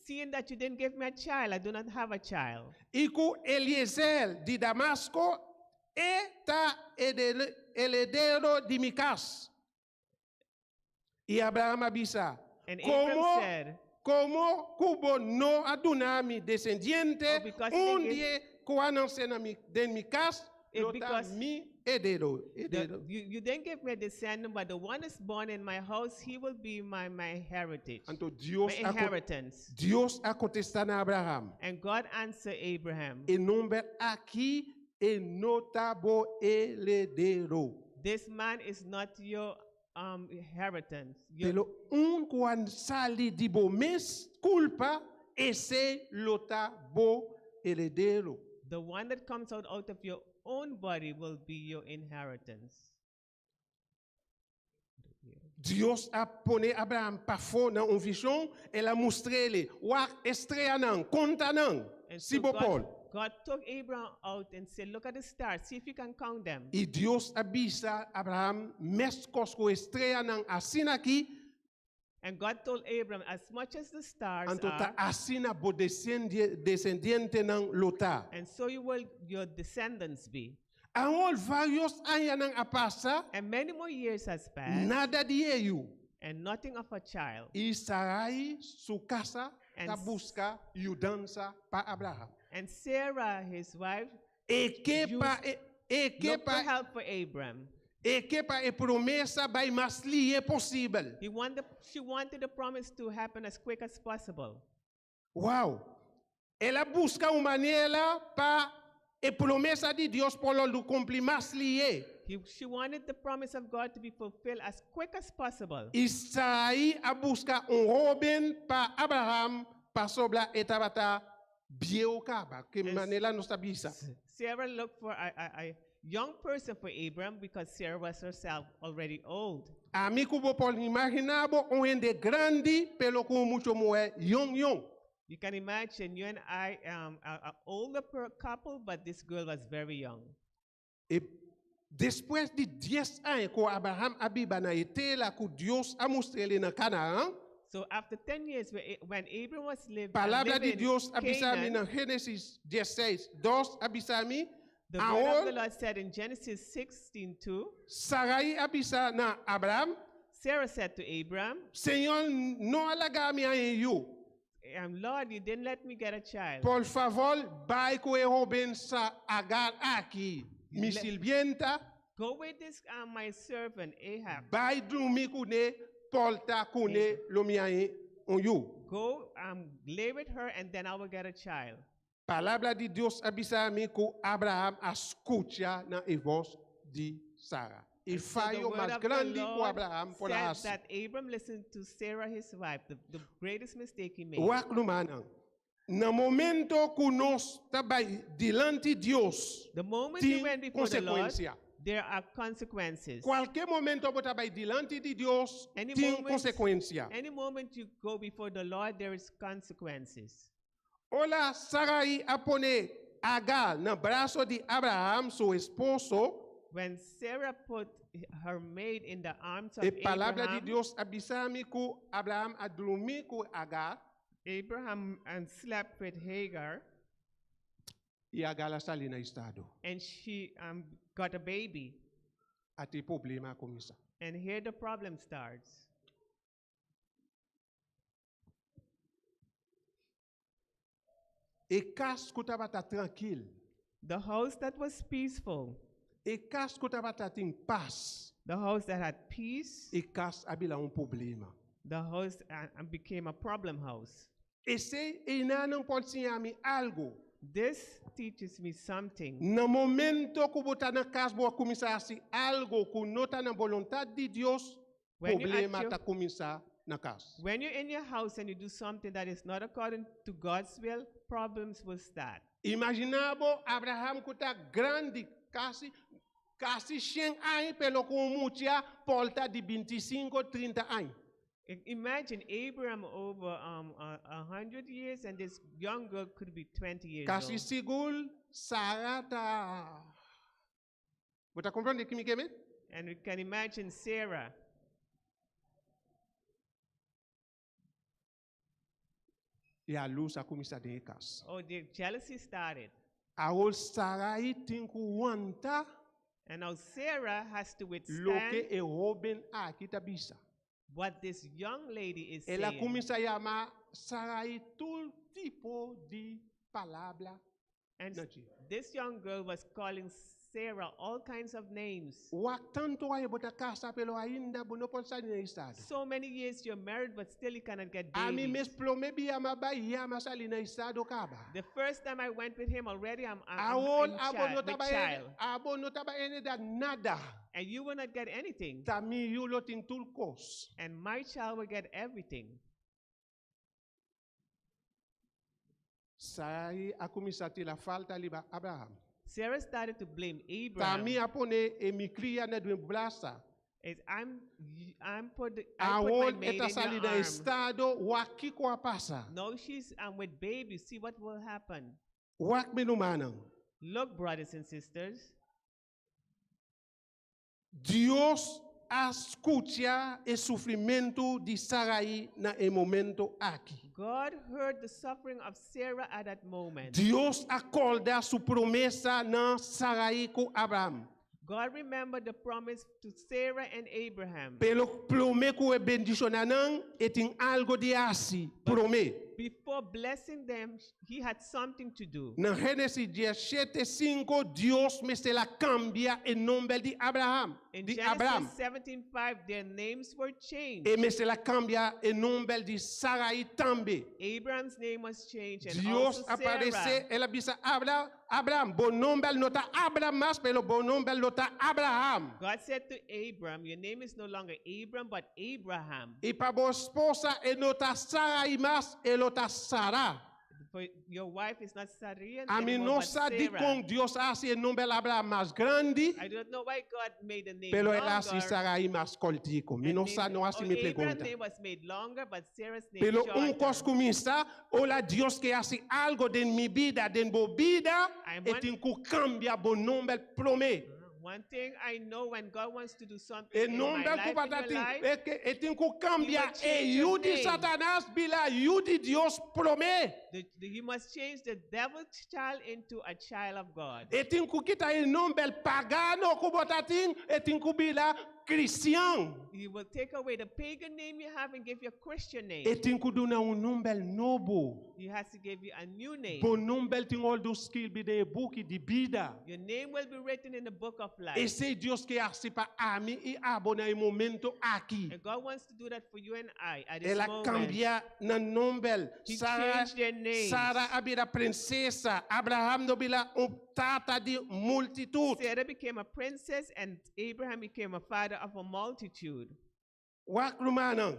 E: Seeing that you didn't give me a child, I do not have a child.
B: I ku Eliezer di Damasko e ta heredero di mi kas. I Abraham a bisa,
E: And Abraham
B: komo
E: said,
B: komo ku bo no a duna mi desendiente,
E: Oh, because
B: un
E: they give
B: di ku a nase na mi, den mi kas,
E: It
B: lo ta
E: because
B: mi heredero.
E: The,
B: Heredero.
E: you didn't give me a descendant, but the one that's born in my house, he will be my heritage,
B: Anto Dios
E: my
B: a,
E: inheritance.
B: Dios a kontestá na Abraham.
E: And God answered Abraham,
B: E hòmber aki e no ta bo heredero.
E: This man is not your inheritance. Your,
B: Pero un ku a sali di bo mes kurpa, esei lo ta bo heredero.
E: the one that comes out of your own body will be your inheritance.
B: Dios a pone Abraham pafó na un vishon, el a mustr'é, wak streanan, konta nan,
E: And
B: si
E: so
B: bo por.
E: God took Abraham out and said, Look at the stars, see if you can count them.
B: I Dios a bisa Abraham, meskos ku streanan asina aki,
E: And God told Abraham, as much as the stars
B: anto ta
E: are,
B: asina bo desendientenan lo ta.
E: and so you will your descendants be.
B: Awor vários añanan a pasa,
E: And many more years has passed,
B: nada di e yu.
E: and nothing of a child.
B: I Sarai, su kasá,
E: And
B: ta buska yudansa pa Abraham.
E: And Sarah, his wife,
B: E ke
E: Use-
B: pa e, e ke
E: looked for
B: pa
E: help for Abram.
B: e ke pa e promesa bai mas lihé posibel.
E: She wanted the promise to happen as quick as possible.
B: Wow! El a buska un manera pa e promesa di Dios por kumpli mas lihé.
E: She wanted the promise of God to be fulfilled as quick as possible.
B: I Sarai a buska un hóben pa Abraham pasobra e tabata bieu kaba, ku manera nos ta bisa.
E: Sarah looked for a young person for Abram because Sarah was herself already old.
B: Ami ku bo por imaginá bo un hende grandi, pero ku mucha muhé yòn yòn.
E: You can imagine you and I, a older couple, but this girl was very young.
B: I despues di 10 aña ku Abraham a biba na tera ku Dios a mustr'é na Canaan,
E: So after 10 years, when Abram was
B: Palabra di
E: living
B: Dios a bisa mi
E: Canaan,
B: na Génesis 16, 2 a bisa mi,
E: the word of the
B: awor
E: Lord said in Genesis 16:2,
B: Sarai a bisa na Abraham,
E: Sarah said to Abram,
B: Señor no a laga mi haña yu.
E: Lord, you didn't let me get a child.
B: Por fabor, bai ku e hóben Agar aki, mi sirbienta,
E: Go with this my servant Ahab.
B: bai drumi kuné, por ta kuné lo mi haña un yu.
E: Go lay with her, and then I will get a child.
B: Palabra di Dios a bisa mi ku Abraham a skucha na e bos di Sara. E
E: So the
B: fayo
E: word
B: mas
E: of the
B: grandi ku
E: Lord
B: Abraham por a
E: said
B: hasi.
E: that Abram listened to Sarah, his wife, the greatest mistake he made.
B: Wak rumannan. Na momento ku nos ta bai dilanti Dios,
E: The moment you
B: tin
E: went before the Lord,
B: konsekuensia.
E: there are consequences.
B: Kualke momento bo ta bai dilanti di Dios,
E: Any
B: tin
E: moment,
B: konsekuensia.
E: any moment you go before the Lord, there is consequences.
B: Ora Sarai a pone Agar na brasa di Abraham, su esposo,
E: When Sarah put her maid in the arms of
B: e palabra di
E: Abraham,
B: Dios a bisa mi ku Abraham a drumi ku Agar
E: Abraham and slept with Hagar,
B: i Agar a sali na estado.
E: and she got a baby.
B: Ata problema a kuminsá.
E: And here the problem starts.
B: E kas ku tabata trankil,
E: The house that was peaceful,
B: e kas ku tabatin pas,
E: the house that had peace,
B: e kas a bira un problema.
E: the house became a problem house.
B: Esei einan por siña mi algu.
E: This teaches me something.
B: Na momento ku bo ta na kas, bo kuminsá hasi algu ku no ta na boluntat di Dios,
E: When you
B: problema
E: at your-
B: ta kuminsá na kas.
E: When you're in your house and you do something that is not according to God's will, problems will start.
B: Imaginá bo Abraham ku ta grandi, kasi 100 aña, pero ku mucha por ta di 25, 30 aña.
E: Imagine Abraham over 100 years, and this young girl could be 20 years
B: Kasi
E: old.
B: sigur Sara ta. Bo ta komprondé kiko mi ke men?
E: And we can imagine Sarah.
B: I yaluzí a kuminsá den kas.
E: Oh, the jealousy started.
B: Awor Sarai tin ku wanta
E: And now Sarah has to
B: loke
E: withstand
B: e hóben aki ta bisa.
E: what this young lady is
B: El a
E: saying.
B: kuminsá yama Sarai tur tipo di palabra.
E: And
B: na dje.
E: this young girl was calling Sarah all kinds of names.
B: Wak tantu aña bo ta kasá pero ainda bo no por sali na estado.
E: So many years you're married, but still you cannot get
B: Ami
E: babies.
B: mes promé biaha m'a bai ya m'a sali na estado kaba.
E: The first time I went with him already, I'm
B: Awor
E: in
B: abo
E: child,
B: no
E: with
B: taba
E: child.
B: abo no taba heredá nada.
E: And you will not get anything.
B: Ta mi yu lo tin tur kos.
E: And my child will get everything.
B: Sarai a kuminsá tira falta riba Abraham.
E: Sarah started to blame Abraham.
B: Ta mi a pone e mi kriá na den brasa.
E: Is I'm put the, I put my
B: Awor
E: maid
B: e ta
E: in
B: sali
E: your
B: na
E: arm.
B: estado, wak kiko a pasa.
E: Now she's with baby. See what will happen.
B: Wak mi rumannan.
E: Look, brothers and sisters.
B: Dios. a skucha e sufrimentu di Sarai na e momento aki.
E: God heard the suffering of Sarah at that moment.
B: Dios a kòrda su promesa na Sarai ku Abraham.
E: God remembered the promise to Sarah and Abraham.
B: Pero promé ku e bendishoná nan, e tin algu di hasi, promé.
E: Before blessing them, he had something to do.
B: Na Génesis 17, 5, Dios mester a kambia e nòmber di Abraham.
E: In
B: Di Abraham.
E: Genesis 17:5, their names were changed.
B: E mester a kambia e nòmber di Sarai tambe.
E: Abraham's name was changed and
B: Dios
E: also
B: aparesé,
E: Sarah.
B: el a bisa Abraham, Abraham, bo nòmber no ta Abraham mas, pero bo nòmber lo ta Abraham.
E: God said to Abram, Your name is no longer Abram, but Abraham.
B: I pa bo esposa e no ta Sarai mas, e lo ta Sara.
E: For your wife is not Sarai
B: Ami
E: anymore,
B: no
E: but
B: sa
E: Sarah.
B: dikon Dios a hasi e nòmber Abraham mas grandi,
E: I don't know why God made the name
B: pero el a hasi
E: longer.
B: Sarai mas kòrtiku. Mi
E: and
B: no
E: named-
B: sa, no hasi
E: oh,
B: mi
E: Abraham's
B: pregunta.
E: name was made longer, but Sarah's name
B: Pero un
E: shorter.
B: kos ku mi sa, ora Dios ke hasi algu den mi bida, den bo bida,
E: I'm
B: e
E: one-
B: tin ku kambia bo nòmber promé.
E: One thing I know when God wants to do something
B: E
E: in my
B: nòmber
E: life,
B: ku
E: in your
B: bo tin,
E: life,
B: e ke e tin ku kambia
E: He will change
B: e
E: your
B: yu di
E: name.
B: Satanas bira yu di Dios promé.
E: he must change the devil's child into a child of God.
B: E tin ku kita e nòmber pagano ku bo tatin, e tin ku bira kristian.
E: He will take away the pagan name you have and give you a Christian name.
B: E tin ku duna un nòmber nobo.
E: He has to give you a new name.
B: Bo nòmber tin wòrdu skirbí den buki di bida.
E: Your name will be written in the book of life.
B: Esei Dios ke hasi pa ami i abo na e momento aki.
E: And God wants to do that for you and I at this
B: El a
E: moment.
B: kambia nan nòmber.
E: He
B: Sara,
E: changed their names.
B: Sara a bira prinsesa. Abraham a bira un tata di multitut.
E: Sarah became a princess and Abraham became a father of a multitude.
B: Wak rumannan.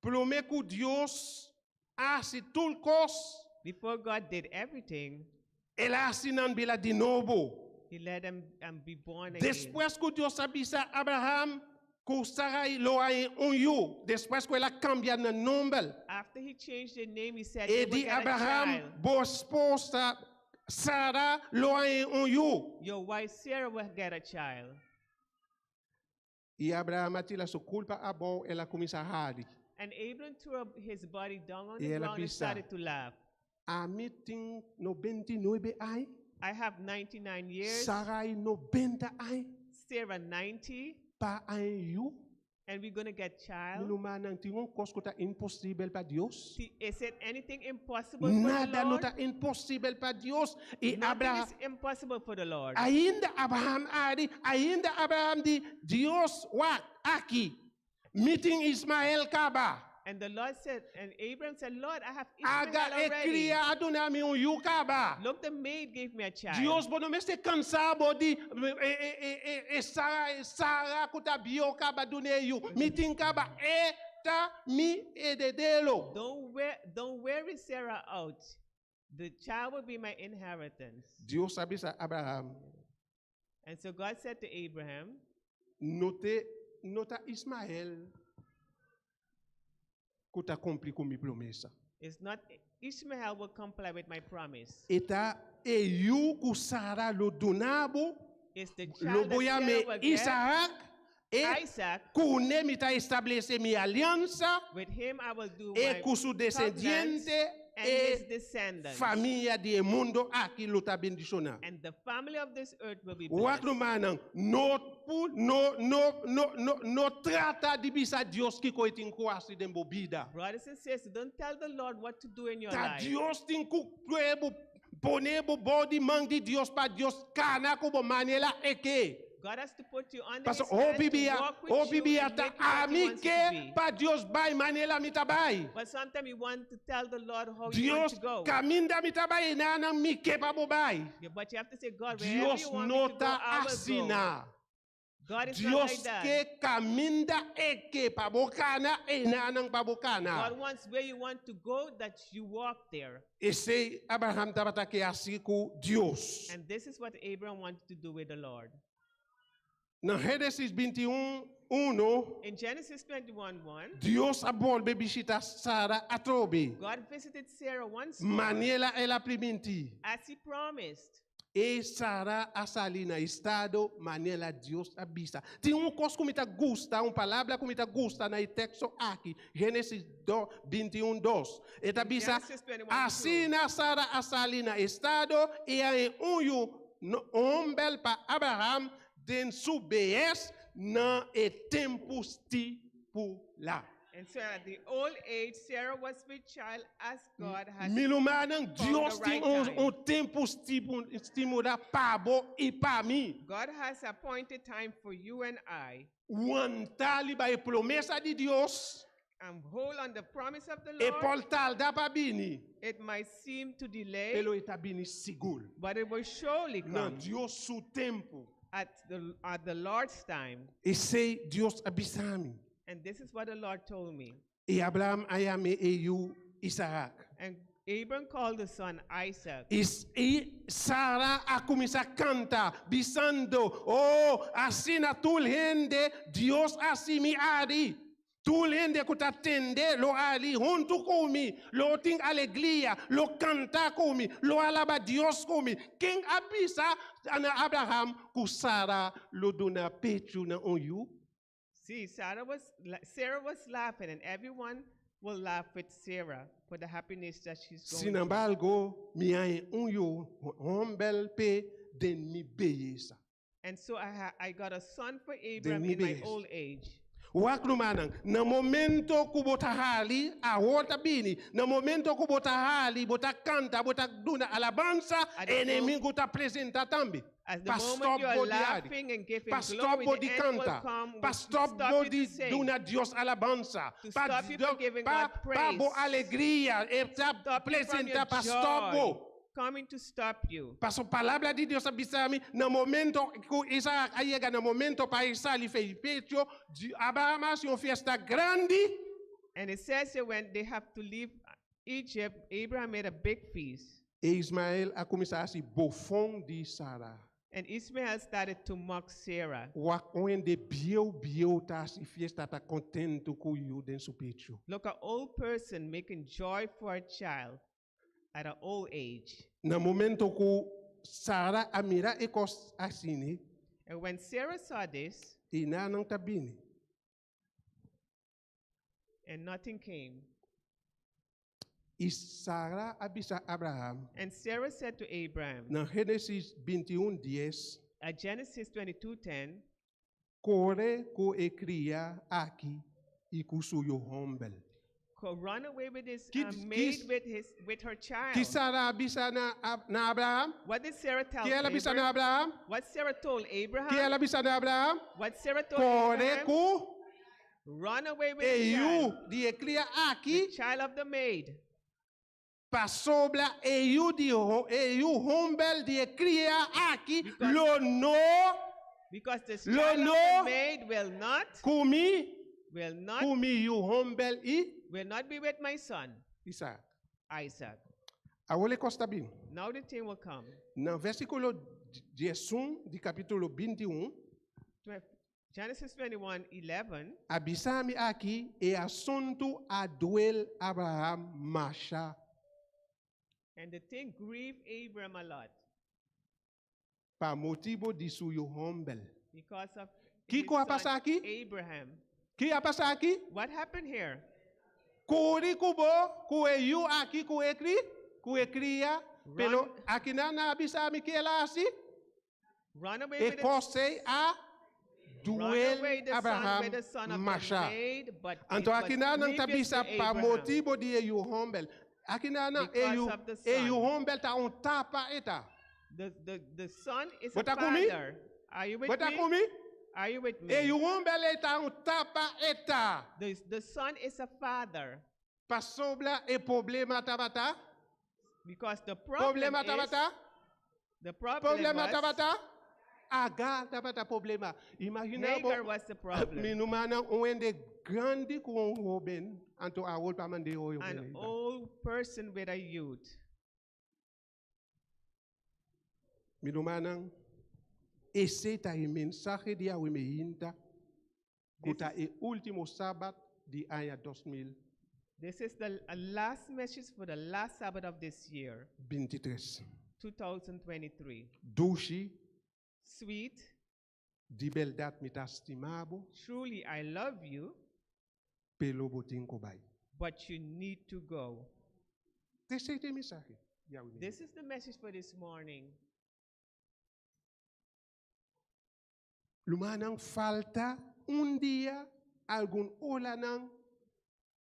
B: Promé ku Dios hasi tur kos,
E: Before God did everything,
B: el a hasi nan bira di nobo.
E: he let them be born again.
B: Despues ku Dios a bisa Abraham, ku Sarai lo haña un yu. Despues ku el a kambia nan nòmber.
E: After he changed the name, he said,
B: E
E: "You will
B: di
E: get a
B: Abraham,
E: child.
B: bo esposa Sara lo haña un yu.
E: Your wife Sarah will get a child.
B: I Abraham a tira su kurpa abou, el a kuminsá hari.
E: And Abram threw up his body down on
B: I
E: the
B: el a
E: ground and
B: bisa.
E: started to laugh.
B: Ami tin 99 aña,
E: I have 99 years,
B: Sarai 90 aña,
E: Sarah 90,
B: pa haña yu.
E: and we're going to get child.
B: Mi rumannan, tin un kos ku ta imposibel pa Dios.
E: See, Is it anything impossible for the
B: Nada no
E: Lord?
B: ta imposibel pa Dios. I
E: Nothing
B: Abraham,
E: is impossible for the Lord.
B: ainda Abraham a hari, ainda Abraham di Dios wak aki. Mi tin Ismael kaba.
E: And the Lord said, and Abraham said, Lord, I have Ishmael
B: Aga e
E: already.
B: kriá a duna mi un yu kaba.
E: Look, the maid gave me a child.
B: Dios bo no mester kansa bo di e e e e e Sara Sara ku ta bieu kaba dun'é yu. Mi tin kaba e ta mi heredero.
E: Don't weary Sarah out. The child will be my inheritance.
B: Dios a bisa Abraham,
E: And so God said to Abraham,
B: no te no ta Ismael ku ta kumpli ku mi promesa.
E: It's not Ishmael will comply with my promise.
B: E ta e yu ku Sara lo duna bo,
E: It's the
B: lo
E: child that
B: bo
E: Sarah
B: yam'é
E: will get,
B: Isaac, e
E: Isaac.
B: kuné mi ta establesé mi aliansa,
E: With him I will do
B: e
E: my
B: ku su
E: covenant
B: desendiente
E: and his
B: e
E: descendants.
B: famia di e mundu aki lo ta bendishoná.
E: And the family of this earth will be
B: Wak
E: blessed.
B: rumannan, no pu, no, no, no, no, no trata di bisa Dios kiko e tin ku hasi den bo bida.
E: Brothers and sisters, don't tell the Lord what to do in your
B: Ta
E: life.
B: Dios tin ku pone bo, pone bo bou di man di Dios pa Dios kana ku bo manera e ke.
E: God has to put you under
B: Paso
E: his hand
B: hopi
E: to
B: bia,
E: walk with
B: hopi
E: you
B: bia
E: and
B: ta
E: make you what he
B: ami
E: wants you
B: ke
E: to be.
B: pa Dios bai manera mi ta bai.
E: But sometimes you want to tell the Lord how you want
B: Dios
E: to go.
B: kaminda mi ta bai einan mi ke pa bo bai.
E: Yeah, but you have to say, God, wherever
B: Dios
E: you want
B: no
E: me to go,
B: ta
E: I will go.
B: asina.
E: God is not
B: Dios
E: like that.
B: ke kaminda e ke pa bo kana einan pa bo kana.
E: God wants where you want to go that you walk there.
B: Esei Abraham tabata ke hasi ku Dios.
E: And this is what Abraham wanted to do with the Lord.
B: Na Génesis 21, 1,
E: In Genesis 21 1,
B: Dios a bolbe bishitá Sara atrobe.
E: God visited Sarah once more
B: Manera el a primintí.
E: as he promised.
B: E Sara a sali na estado manera Dios a bisa. Tin un kos ku mi ta gusta, un palabra ku mi ta gusta na e teksto aki, Génesis 21, 2. E ta bisa,
E: Genesis 21,
B: asina Sara a sali na estado i a haña un yu hòmber pa Abraham den su behes na e tempu stipulá.
E: And so at the old age, Sarah was with child as God has
B: Mi rumannan,
E: found
B: Dios
E: the
B: tin
E: right
B: un,
E: time.
B: un tempu stipulá pa bo i pa mi.
E: God has appointed time for you and I.
B: Wanta riba e promesa di Dios.
E: And hold on the promise of the
B: E
E: Lord.
B: por tarda pa bini.
E: It might seem to delay,
B: Pero e ta bini sigur.
E: but it will surely
B: Na
E: come
B: Dios su tempu.
E: at the Lord's time.
B: Esei Dios a bisa mi.
E: And this is what the Lord told me.
B: I Abraham a yama e yu Isaac.
E: And Abram called the son Isaac.
B: I Sara a kuminsá kanta, bisando, "Oh, asina tur hende, Dios a hasi mi hari. Tur hende ku ta tende, lo hari huntu ku mi, lo tin alegria, lo kanta ku mi, lo alabá Dios ku mi." Ken a bisa na Abraham ku Sara lo duna pechu na un yu?
E: See, Sarah was laughing, and everyone will laugh with Sarah for the happiness that she's going
B: Sin
E: through.
B: embargo, mi a haña un yu hòmber p'e den mi beyesa.
E: And so I got a son for Abram
B: mi
E: in my
B: beyesa.
E: old age.
B: Wak rumannan, na momento ku bo ta hari, awor ta bini. Na momento ku bo ta hari, bo ta kanta, bo ta duna alabansa,
E: At the
B: enemigu ta presentá tambe.
E: At the
B: Pa
E: moment
B: stop
E: you are
B: bo di hari.
E: laughing and giving
B: Pa stop
E: glory,
B: bo
E: the
B: di
E: end will
B: kanta.
E: come
B: Pa
E: to
B: stop
E: stop
B: bo
E: you
B: di
E: to sing.
B: duna Dios alabansa.
E: To
B: Pa
E: stop you from giving
B: pa,
E: God
B: pa bo
E: praise.
B: alegria, e ta
E: Stop you from
B: presentá
E: your
B: pa stop
E: joy.
B: bo.
E: Coming to stop you.
B: Paso palabra di Dios a bisa mi, na momento ku Isaac a yega na momento pa e sali fo'i pechu, di Abraham a hasi un fiesta grandi.
E: And it says that when they have to leave Egypt, Abraham made a big feast.
B: I Ismael a kuminsá hasi bofon di Sara.
E: And Ishmael started to mock Sarah.
B: Wak un hende bieu bieu ta hasi fiesta ta kontentu ku yu den su pechu.
E: Look, an old person making joy for a child at an old age.
B: Na momento ku Sara a mira e kos asina,
E: And when Sarah saw this,
B: i nada no ta bini.
E: And nothing came.
B: I Sara a bisa Abraham,
E: And Sarah said to Abraham,
B: na Génesis 21, 10,
E: at Genesis 22:10,
B: "Kore ku e kriá aki i ku su yu hòmber."
E: "Run away with his maid with her child."
B: Ki Sara a bisa na Abraham?
E: What did Sarah tell
B: Ki el a bisa na
E: Abraham?
B: Abraham?
E: What Sarah told Abraham?
B: Ki el a bisa na Abraham?
E: What Sarah told
B: "Kore
E: Abraham?
B: ku
E: Run away with the
B: e yu
E: child,
B: di e kriá aki
E: the child of the maid.
B: pasobra e yu di e yu hòmber di e kriá aki lo no
E: Because the
B: Lo
E: child of
B: no
E: the maid will not,
B: ku mi
E: will not,
B: ku mi yu hòmber i
E: will not be with my son,
B: Isaac."
E: Isaac.
B: Awor e kos ta bin.
E: Now the thing will come.
B: Na versíkulo 11 di kapítulo 21,
E: Genesis 21, 11.
B: a bisa mi aki e asuntu a duel Abraham masha.
E: And the thing grieved Abraham a lot
B: Pa motibu di su yu hòmber.
E: Because of
B: Ki
E: his
B: a
E: son
B: pasa aki?
E: Abraham.
B: Ki a pasa aki?
E: What happened here?
B: Kore ku bo, ku e yu aki ku e kriá, pero aki nan a bisa mi ki el a hasi?
E: Run away
B: E
E: with the
B: kos ei a
E: Run
B: duel
E: away the son
B: Abraham
E: with the son of the
B: masha.
E: maid, but it
B: Anto
E: was
B: aki nan ta
E: grievous
B: bisa
E: to
B: pa
E: Abraham.
B: motibu di e yu hòmber. Aki nan
E: Because
B: e yu
E: of the
B: e yu
E: son.
B: hòmber ta un tata e ta.
E: The son is a
B: Bo ta ku mi?
E: father. Are you with
B: Bo ta
E: me?
B: ku mi?
E: Are you with me?
B: E yu hòmber ta un tata e ta.
E: The son is a father.
B: Pasobra e problema tabata.
E: Because the problem
B: Problema
E: is,
B: tabata.
E: the problem
B: Problema
E: was,
B: tabata. Agar tabata problema. Imaginá
E: Hagar was the problem.
B: Mi rumannan un hende grandi ku un hóben, anto awor pa mand'é o
E: An old person with a youth.
B: Mi rumannan, esei ta e mensahe di awe mainta,
E: This
B: ku ta e último sabat di aña 2023.
E: This is the last message for the last Sabbath of this year, 2023.
B: Dushi,
E: Sweet,
B: di bèrdat mi ta stima bo,
E: truly I love you,
B: pero bo tin ku bai.
E: but you need to go.
B: Esei ta e mensahe. Yahweh.
E: This is the message for this morning.
B: Rumannan falta un dia, algun oranan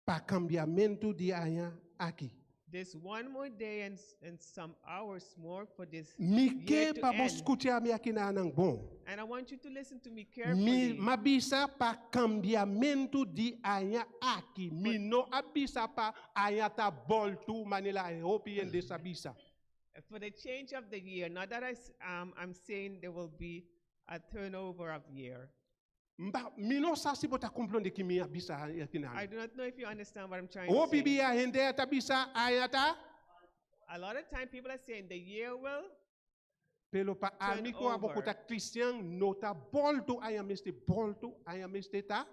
B: pa kambiamentu di aña aki.
E: There's one more day and some hours more for this
B: Mi
E: year
B: ke
E: to
B: pa bo
E: end.
B: skucha mi akinan bon.
E: And I want you to listen to me
B: Mi
E: carefully.
B: m'a bisa pa kambiamentu di aña aki. Mi no a bisa pa aña ta bòltu manera hopi hende sa bisa.
E: For the change of the year, not that I'm saying there will be a turnover of year.
B: Mba, mi no sa si bo ta komprondé ki mi a bisa aki
E: I
B: nan.
E: do not know if you understand what I'm trying to
B: Hopi
E: say.
B: bia hende ta bisa aña ta
E: A lot of time people are saying the year will,
B: Pero pa
E: Turn
B: ami ku abo
E: over.
B: ku ta kristian no ta bòltu aña mester bòltu aña mester ta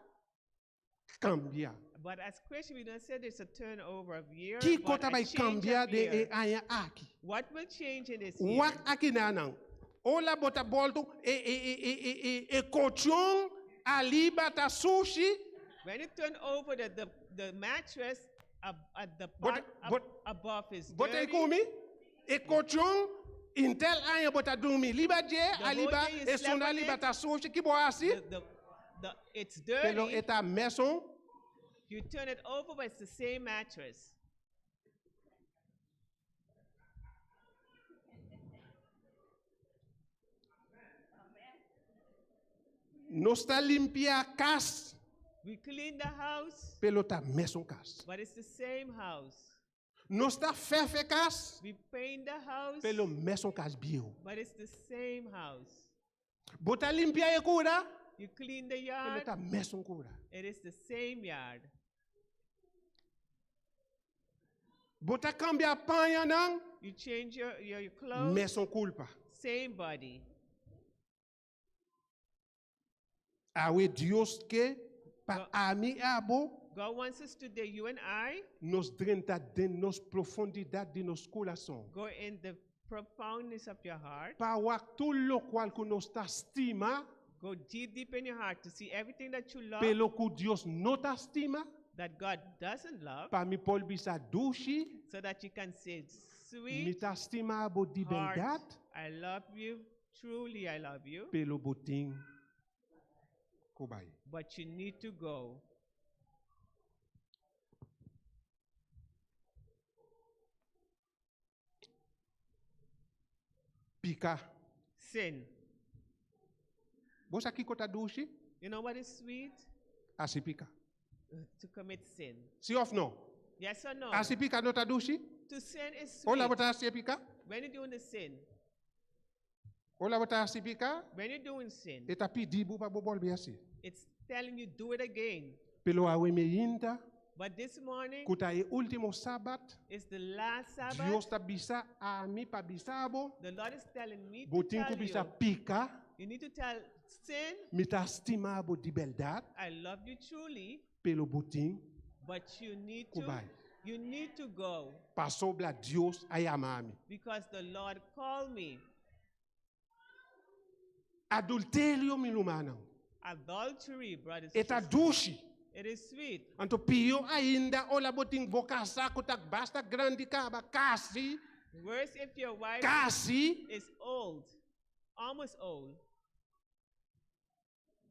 B: kambia.
E: But as Christian, we don't say there's a turnover of year,
B: Kiko
E: but a
B: ta bai
E: change
B: kambia
E: of
B: den e
E: year.
B: aña aki.
E: What will change in this year?
B: Wak akinan. Ora bo ta bòltu e e e e e e e kolchon ariba ta sushi.
E: When you turn over the mattress, at the
B: But-
E: part above is
B: Bo t'ei
E: dirty.
B: ku mi? E kolchon henter aña bo ta drumi riba dje
E: The whole
B: ariba
E: day you
B: e
E: slept
B: suna
E: on
B: riba
E: it.
B: ta sushi ki bo a hasi?
E: It's
B: Pero
E: dirty.
B: e ta mesun.
E: You turn it over, but it's the same mattress.
B: Nos ta limpia kas,
E: We clean the house,
B: pero ta mesun kas.
E: but it's the same house.
B: Nos ta fèrf kas,
E: We paint the house,
B: pero mesun kas bieu.
E: but it's the same house.
B: Bo ta limpia e kura,
E: You clean the
B: pero
E: yard,
B: ta mesun kura.
E: it is the same yard.
B: Bo ta kambia pañanan,
E: You change your clothes,
B: mesun kurpa.
E: same body.
B: Awe Dios ke pa ami abo
E: God wants us today, you and I,
B: nos drenta den nos profundidat di nos kurason.
E: go in the profoundness of your heart.
B: Pa wak tur lokual ku nos ta stima,
E: Go deep, deep in your heart to see everything that you love,
B: pero ku Dios no ta stima,
E: that God doesn't love,
B: pa mi por bisa dushi,
E: so that you can say,
B: mi
E: sweet
B: ta stima bo di
E: heart,
B: bèrdat,
E: I love you, truly I love you,
B: pero bo tin ku bai.
E: but you need to go.
B: Piká.
E: Sin.
B: Bo sa kiko ta dushi?
E: You know what is sweet?
B: Hasi piká.
E: To commit sin.
B: Si òf no?
E: Yes or no?
B: Hasi piká no ta dushi?
E: To sin is sweet.
B: Ora bo ta hasi piká?
E: When you're doing the sin,
B: Ora bo ta hasi piká?
E: when you're doing sin,
B: E ta pidi bo pa bo bolbe hasi.
E: it's telling you do it again.
B: Pero awe mainta,
E: But this morning
B: ku ta e último sabat,
E: is the last Sabbath.
B: Dios ta bisa ami pa bisa bo,
E: The Lord is telling me to
B: bo tin
E: tell
B: ku bisa
E: you.
B: piká,
E: You need to tell sin,
B: mi ta stima bo di bèrdat,
E: I love you truly,
B: pero bo tin
E: but you need
B: ku
E: to
B: bai.
E: you need to go
B: Pasobra Dios a yama mi.
E: because the Lord called me.
B: Adulterio mi rumannan.
E: Adultery, brothers and
B: E ta
E: sisters.
B: dushi.
E: It is sweet.
B: Anto pió ainda, ora bo tin bo kasá ku ta basta grandi kaba, kasi,
E: Worse if your wife
B: kasi,
E: is old, almost old,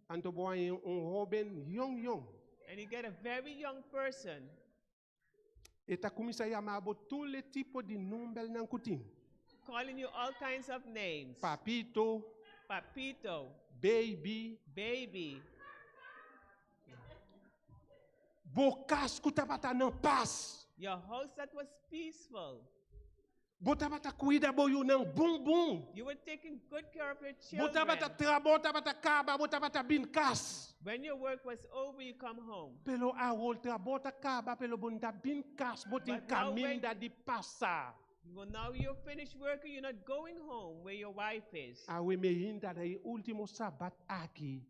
B: anto bo haña un hóben yòn yòn.
E: and you get a very young person.
B: E ta kuminsá yama bo tur tipo di nòmbernan ku tin.
E: calling you all kinds of names.
B: Papito,
E: Papito,
B: baby,
E: baby.
B: Bo kas ku tabata na pas.
E: Your house that was peaceful.
B: Bo tabata kuida bo yunan bon bon.
E: You were taking good care of your
B: Bo tabata
E: children.
B: traha, bo tabata kaba, bo tabata bin kas.
E: When your work was over, you come home.
B: Pero awor trabou ta kaba, pero bo n' ta bin kas, bo tin
E: But now when-
B: kaminda di pasa.
E: Well, now you're finished working, you're not going home where your wife is.
B: Awe mainta na e último sabat aki.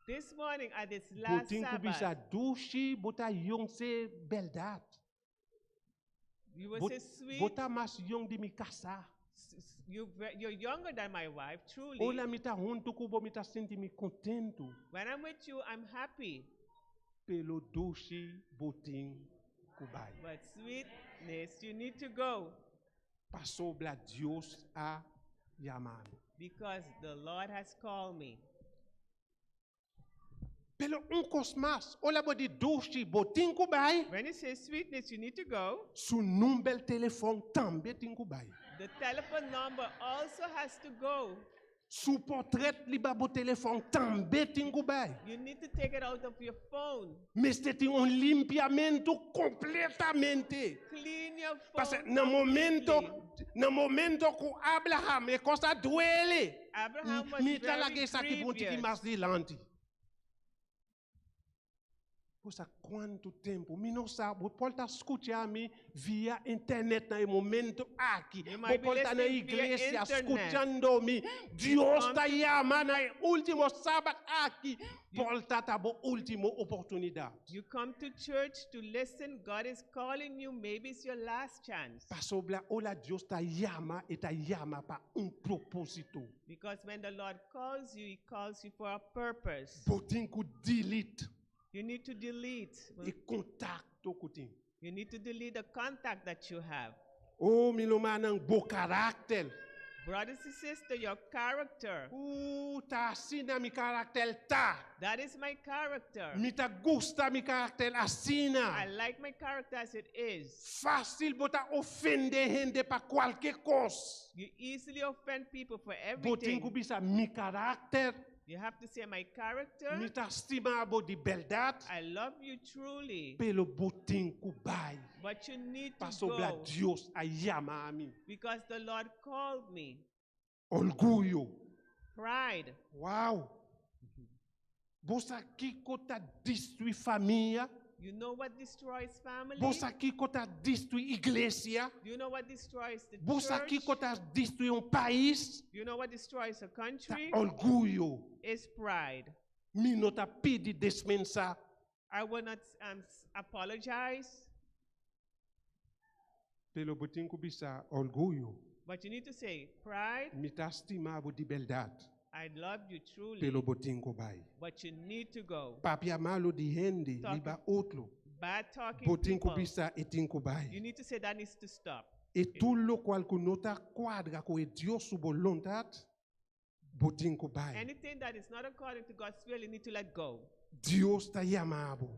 E: This morning at this last
B: Bo tin ku bisa
E: Sabbath,
B: dushi, bo ta yòn se bèrdat.
E: you will
B: Bo
E: say, sweet,
B: Bo ta mas yòn di mi kasá.
E: You're younger than my wife, truly.
B: Ora mi ta huntu ku bo, mi ta sinti mi kontentu.
E: When I'm with you, I'm happy.
B: Pero dushi, bo tin ku bai.
E: But sweetness, you need to go.
B: Pasobra Dios a yama mi.
E: Because the Lord has called me.
B: Pero un kos mas, ora bo di dushi, bo tin ku bai.
E: When you say sweetness, you need to go.
B: Su number telefòn tambe tin ku bai.
E: The telephone number also has to go.
B: Su portrèt riba bo telefòn tambe tin ku bai.
E: You need to take it out of your phone.
B: Mester tin un limpiamentu kompletamente.
E: Clean your phone.
B: Pasa na momento,
E: completely.
B: na momento ku Abraham e kos a duel.
E: Abraham was
B: Mi ta
E: very
B: laga esaki punti ki
E: grievous.
B: mas dilanti. Bo sa kuantu tempu, mi no sa, bo por ta skucha mi via internet na e momento aki.
E: You
B: Bo
E: might be
B: por ta na
E: listening via
B: iglesia
E: internet.
B: skuchando mi. Dios
E: come
B: ta yama na e último sabat aki. Por ta ta bo último oportunidat.
E: You come to church to listen. God is calling you. Maybe it's your last chance.
B: Pasobra ora Dios ta yama, e ta yama pa un propósito.
E: Because when the Lord calls you, He calls you for a purpose.
B: Bo tin ku delete
E: You need to delete.
B: e kontakto ku tin.
E: You need to delete the contact that you have.
B: Oh, mi rumannan, bo karakter.
E: Brothers and sisters, your character.
B: Ta asina mi karakter ta.
E: That is my character.
B: Mi ta gusta mi karakter asina.
E: I like my character as it is.
B: Fásil bo ta ofendé hende pa kualke kos.
E: You easily offend people for
B: Bo tin
E: everything.
B: ku bisa mi karakter.
E: You have to say my character.
B: Mi ta stima bo di bèrdat.
E: I love you truly.
B: Pero bo tin ku bai.
E: But you need to
B: Pasobra
E: go.
B: Dios a yama mi.
E: Because the Lord called me.
B: Orguyo.
E: Pride.
B: Wow. Bo sa kiko ta destruí famia.
E: You know what destroys family?
B: Bo sa kiko ta destruí iglesia.
E: Do you know what destroys the
B: Bo sa
E: church?
B: kiko ta destruí un pais.
E: Do you know what destroys a
B: Ta
E: country?
B: orguyo.
E: It's pride.
B: Mi no ta pidi despensa.
E: I will not apologize.
B: Pero bo tin ku bisa orguyo.
E: But you need to say, pride,
B: Mi ta stima bo di bèrdat.
E: I love you truly.
B: Pero bo tin ku bai.
E: But you need to go.
B: Papia malu di hende,
E: Talking.
B: riba otro.
E: Bad talking
B: Bo tin ku
E: people.
B: bisa e tin ku bai.
E: You need to say that needs to stop.
B: E tur lokual ku no ta kuadra ku e Dios su boluntat, bo tin ku bai.
E: Anything that is not according to God's will, you need to let go.
B: Dios ta yama bo.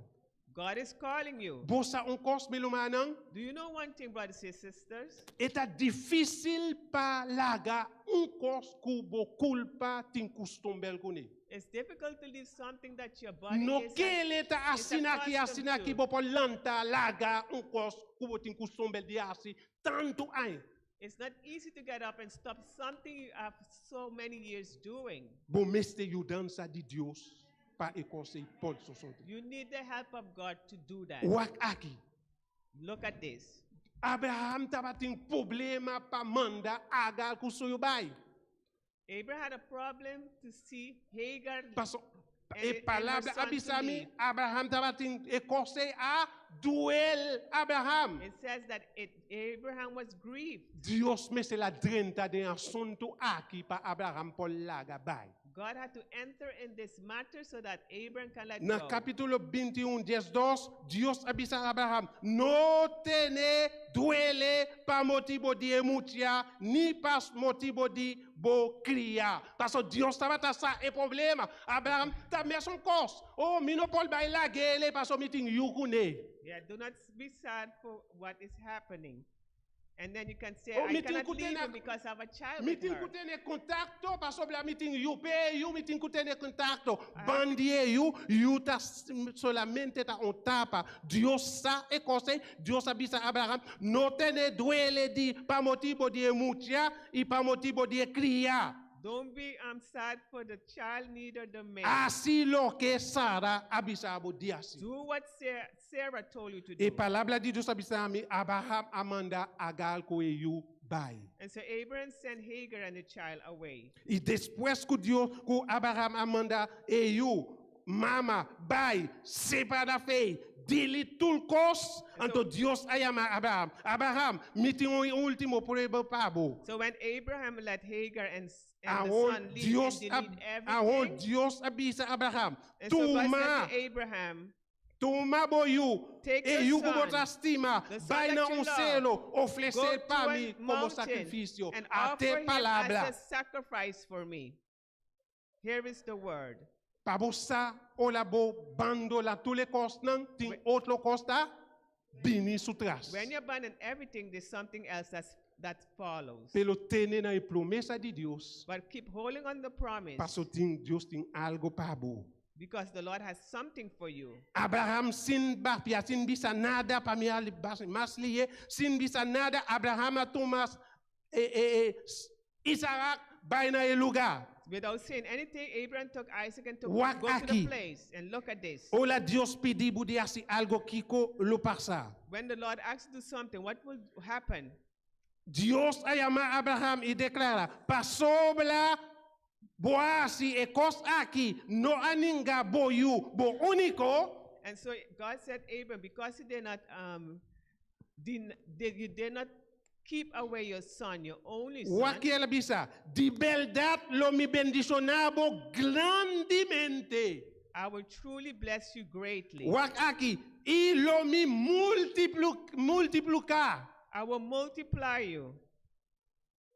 E: God is calling you.
B: Bo sa un kos, mi rumannan?
E: Do you know one thing, brothers and sisters?
B: E ta difísil pa laga un kos ku bo kurpa tin kustumber kuné.
E: It's difficult to leave something that your body
B: No
E: is
B: ke ta asina ki
E: accustomed
B: asina ki
E: to.
B: bo por lanta laga un kos ku bo tin kustumber di hasi tantu aña.
E: It's not easy to get up and stop something you have so many years doing.
B: Bo mester yudansa di Dios pa e kos ei por sosodé.
E: You need the help of God to do that.
B: Wak aki.
E: Look at this.
B: Abraham tabatin problema pa manda Agar ku su yu bai.
E: Abraham had a problem to see Hagar.
B: Paso
E: And
B: e
E: and her
B: palabra
E: son to
B: a bisa mi
E: leave.
B: Abraham tabatin e kos ei a duel Abraham.
E: It says that Abraham was grieved.
B: Dios mester a drenta den e asuntu aki pa Abraham por laga bai.
E: God had to enter in this matter so that Abraham can let
B: Na
E: go.
B: kapítulo 21, 12, Dios a bisa Abraham, no tene duele pa motibu di e mucha, ni pa motibu di bo kriá. Paso Dios tabata sa e problema. Abraham ta mesun kos. Oh, mi no por bai lag'é, paso mi tin yu kuné.
E: Yeah, do not be sad for what is happening. And then you can say,
B: Oh,
E: I
B: mi tin
E: cannot
B: ku
E: leave
B: tene
E: him because I have a child
B: Mi
E: with
B: tin
E: her.
B: ku tene kontakto, pasobra mi tin yu p'e yu, mi tin ku tene kontakto. Band'i e yu, yu ta solamente ta un tapa. Dios sa e kos ei, Dios a bisa Abraham, no tene duele di pa motibu di e mucha i pa motibu di e kriá.
E: Don't be sad for the child, neither the man.
B: Hasi loke Sara a bisa bo di hasi.
E: Do what Sarah told you to
B: E
E: do.
B: palabra di Dios a bisa mi, Abraham a manda Agar ku e yu bai.
E: And so Abraham sent Hagar and the child away.
B: I despues ku Dios, ku Abraham a manda e yu, mama, bai, separá fei. delete tur kos, anto Dios a yama Abraham. Abraham, mi tin un último prueba pa bo.
E: So when Abraham let Hagar and the
B: Awor
E: son leave
B: Dios
E: and
B: a,
E: delete
B: awor
E: everything,
B: Dios a bisa Abraham,
E: and so God said
B: tuma,
E: to Abraham,
B: tuma bo yu,
E: Take
B: e
E: your
B: yu ku
E: son,
B: bo ta stima,
E: the son
B: bai
E: that
B: na
E: you
B: un
E: love,
B: sero,
E: go
B: ofresé
E: to
B: pa
E: a
B: mi komo
E: mountain
B: sakrifisio.
E: and offer
B: Ate
E: him
B: palabra.
E: as a sacrifice for me. Here is the word.
B: Pa bo sa, ora bo bandoná tur e kosnan, tin otro kos ta bini su tras.
E: When you abandon everything, there's something else that follows.
B: Pero tene na e promesa di Dios.
E: But keep holding on the promise
B: Paso tin Dios tin algu pa bo.
E: because the Lord has something for you.
B: Abraham sin papia, sin bisa nada pa mi mas lihé, sin bisa nada, Abraham a tuma Isaac bai na e lugá.
E: Without saying anything, Abraham took Isaac and took
B: Wak
E: go to
B: aki.
E: the place and look at this.
B: Ora Dios pidi bo di hasi algu, kiko lo pasa?
E: When the Lord asks to do something, what will happen?
B: Dios a yama Abraham i deklará, pasobra bo a hasi e kos aki, no a nenga bo yu, bo úniko,
E: And so God said, Abraham, because you did not, you did not keep away your son, your only son.
B: Wak el a bisa, di berdat lo mi bendishoná bo grandemente.
E: I will truly bless you greatly.
B: Wak aki, i lo mi multipliká.
E: I will multiply you.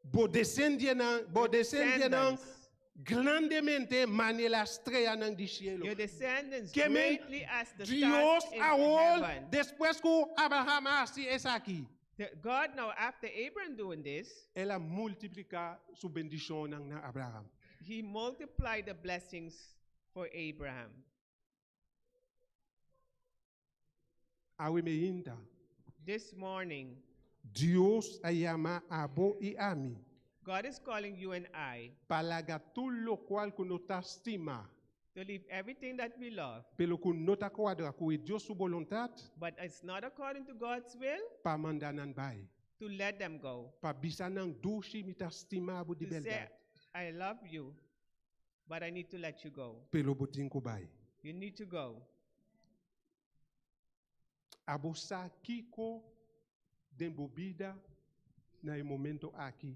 B: Bo desendientenan, bo desendientenan
E: Descendants.
B: grandemente manera streanan di shelu.
E: Your descendants
B: Ke men
E: greatly as the
B: Dios
E: stars in
B: awor
E: heaven.
B: despues ku Abraham a hasi esaki.
E: God now, after Abraham doing this,
B: El a multipliká su bendishonnan na Abraham.
E: He multiplied the blessings for Abraham.
B: Awe mainta.
E: This morning,
B: Dios a yama abo i ami.
E: God is calling you and I
B: Pa laga tur loke ku nos ta stima.
E: to leave everything that we love,
B: Pero ku no ta kuadra ku Dios su boluntat,
E: but it's not according to God's will,
B: pa manda nan bai.
E: to let them go.
B: Pa bisa nan dushi mi ta stima bo di
E: To say,
B: berdat.
E: "I love you, but I need to let you go."
B: Pero bo tin ku bai.
E: You need to go.
B: Abo sa kiko den bo bida na e momento aki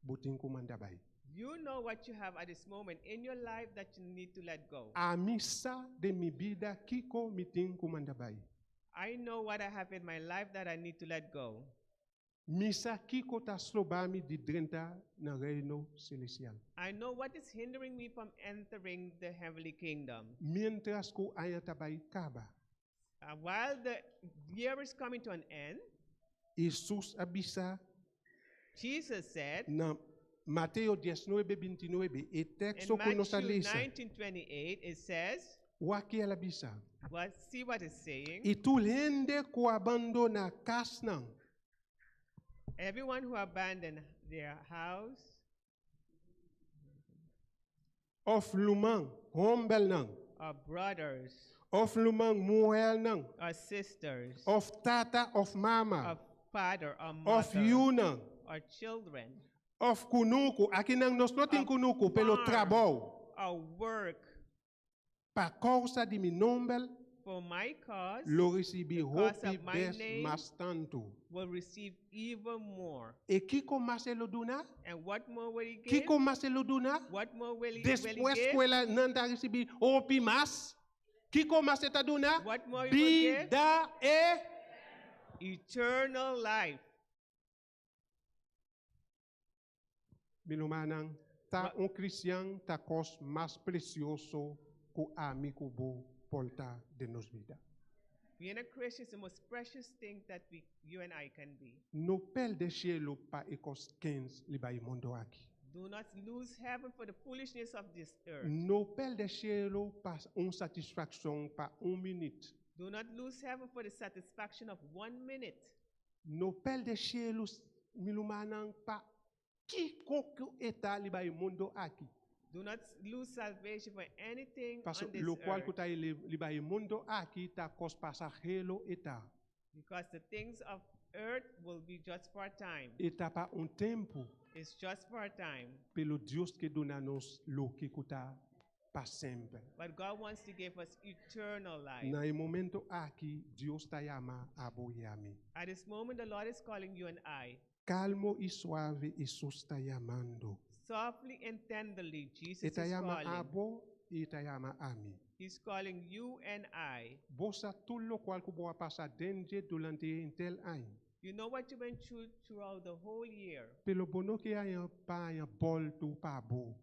B: bo tin ku manda bai.
E: You know what you have at this moment in your life that you need to let go.
B: Ami sa den mi bida kiko mi tin ku manda bai.
E: I know what I have in my life that I need to let go.
B: Mi sa kiko ta stroba mi di drenta na reino selestial.
E: I know what is hindering me from entering the heavenly kingdom.
B: Mientras ku aña ta bai kaba,
E: While the year is coming to an end,
B: Jesus a bisa
E: Jesus said
B: na Mateo 19, 29, e
E: in
B: teksto ku nos
E: Matthew
B: a lesa.
E: 19:28, it says,
B: Wak el a bisa.
E: Well, see what it's saying.
B: I tur hende ku abandoná kasnan,
E: Everyone who abandoned their house,
B: òf ruman hòmbernan,
E: or brothers,
B: òf ruman muhénan,
E: or sisters,
B: òf tata òf mama,
E: or father or
B: òf
E: mother,
B: yunan,
E: or children,
B: òf kunuku, akinan nos no tin
E: Of
B: kunuku, pero
E: farm.
B: trabou,
E: or work
B: pa kousa di mi nòmber,
E: for my cause,
B: lo risibí
E: because
B: hopi
E: of my
B: bes
E: name,
B: mas tantu.
E: will receive even more.
B: I kiko mas e lo duna?
E: And what more will he give?
B: Kiko mas e lo duna?
E: What more will he
B: Despues
E: give?
B: ku nan ta risibí hopi mas, kiko mas e ta duna?
E: What more he will give?
B: Bida e
E: Eternal life.
B: Mi rumannan, ta un kristian ta kos mas presioso ku ami ku bo por ta den nos bida.
E: Being a Christian is the most precious thing that you and I can be.
B: No pèrdè shelu pa e kos kens riba e mundu aki.
E: Do not lose heaven for the foolishness of this earth.
B: No pèrdè shelu pa un satisfakshon pa un minüt.
E: Do not lose heaven for the satisfaction of one minute.
B: No pèrdè shelu, mi rumannan, pa kiko ku e ta riba e mundu aki.
E: Do not lose salvation for anything
B: Paso
E: on this
B: loke
E: earth.
B: ku ta riba e mundu aki ta kos pasahero e ta.
E: Because the things of earth will be just for a time.
B: E ta pa un tempu.
E: It's just for a time.
B: Pero Dios ke duna nos loke ku ta. pa semper.
E: But God wants to give us eternal life.
B: Na e momento aki, Dios ta yama abo i ami.
E: At this moment, the Lord is calling you and I.
B: Kalmo i suave, Hesus ta yamando.
E: Softly and tenderly, Jesus
B: E ta
E: is
B: yama
E: calling.
B: abo i e ta yama ami.
E: He's calling you and I.
B: Bo sa tur lokual ku bo a pasa den dje durante henter aña.
E: You know what you went through throughout the whole year.
B: Pero bo no ke aña pa aña bòltu pa bo,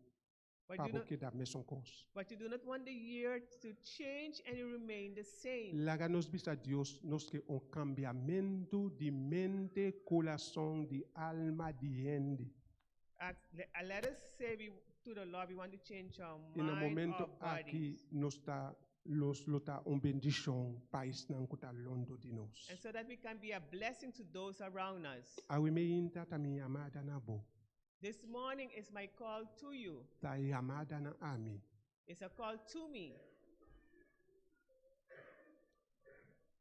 E: But
B: pa
E: you,
B: bo
E: not,
B: keda mesun kos.
E: but you do not want the year to change and you remain the same.
B: Laga nos bisa Dios nos ke un kambiamentu di mente, kurason, di alma, di hende.
E: Let us say to the Lord, we want to change our
B: I na
E: mind,
B: momento
E: our
B: aki
E: bodies.
B: nos ta nos lo ta un bendishon pa esnan ku ta rònt di nos.
E: And so that we can be a blessing to those around us.
B: Awe mainta ta mi yamada na bo.
E: This morning is my call to you.
B: Ta yamada na ami.
E: It's a call to me.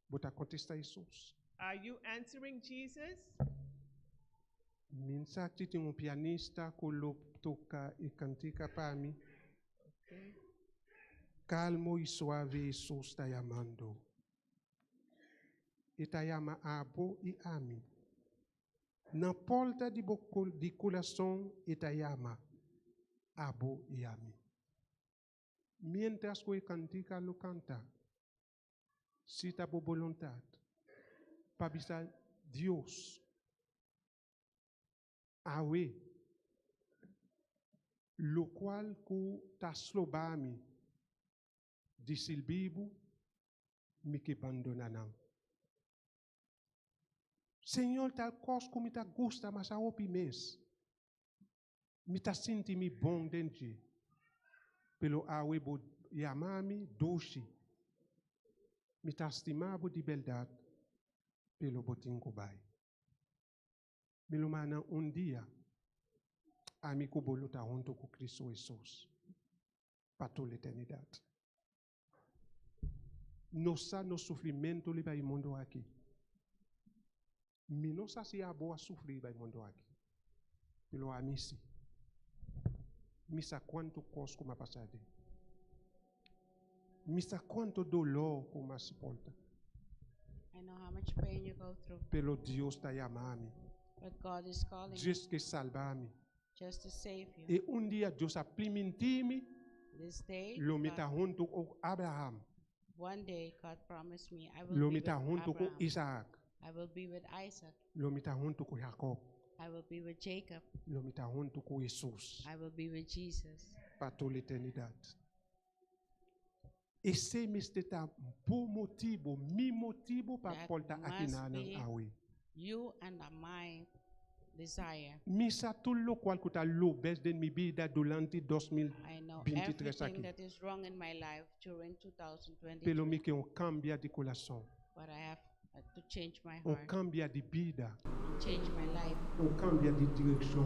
B: Bo ta kontestá Hesus.
E: Are you answering Jesus?
B: Mi n' sa si tin un pianista ku lo toka e kantika pa mi.
E: Okay.
B: Kalmo i suave Hesus ta yamando. E ta yama abo i ami. Na porta di bo di kurason e ta yama abo i ami. Mientras ku e kantika lo kanta, si ta bo boluntat, pa bisa Dios, awe, lokual ku ta stroba mi di sirbi bo, mi ke bandoná nan. Señor, tal kos ku mi ta gusta, masha hopi mes. Mi ta sinti mi bon den dje. Pero awe bo yama mi dushi. Mi ta stima bo di bèrdat, pero bo tin ku bai. Mi rumannan un dia, ami ku bo lo ta huntu ku Kristu Hesus pa tur eternidat. Nos sa nos sufrimentu riba e mundu aki. Mi no sa si abo a sufri riba e mundu aki, pero ami si. Mi sa kuantu kos ku mi a pasa aden. Mi sa kuantu doló ku mi a soportá.
A: I know how much pain you go through,
B: Pero Dios ta yama mi.
A: but God is calling you
B: Dios ke salba mi.
A: just to save you.
B: I un dia Dios a primintí mi,
A: This day,
B: lo mi
A: God,
B: ta huntu ku Abraham,
A: one day God promised me I will
B: lo
A: be
B: mi
A: with
B: ta huntu ku
A: Abraham.
B: Isaac,
A: I will be with Isaac.
B: lo mi ta huntu ku Jacob,
A: I will be with Jacob.
B: lo mi ta huntu ku Hesus
A: I will be with Jesus.
B: pa tur eternidat. Esei mester ta bo motibu, mi motibu pa
A: That
B: por ta aki
A: must
B: na
A: be
B: awe.
A: you and my desire.
B: Mi sa tur lokual ku ta robes den mi bida durante
A: I know
B: 2023
A: everything
B: aki.
A: that is wrong in my life during 2023.
B: Pero mi ke un kambio di kurason,
A: But I have to change my
B: un
A: heart,
B: kambio di bida,
A: change my life,
B: un kambio di direkshon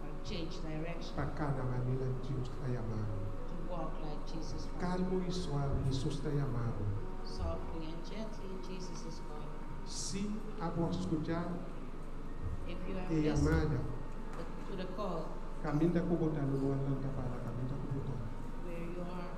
A: or change direction
B: pa kana manera Dios ta yama mi.
A: to walk like Jesus wants.
B: Kalmo i suave, Hesus ta yama mi.
A: Softly and gently, Jesus is calling.
B: Si abo a skucha
A: If you have
B: e
A: listened
B: yamada,
A: to the call
B: kaminda ku bo ta lo lanta para kaminda ku bo ta.
A: where you are,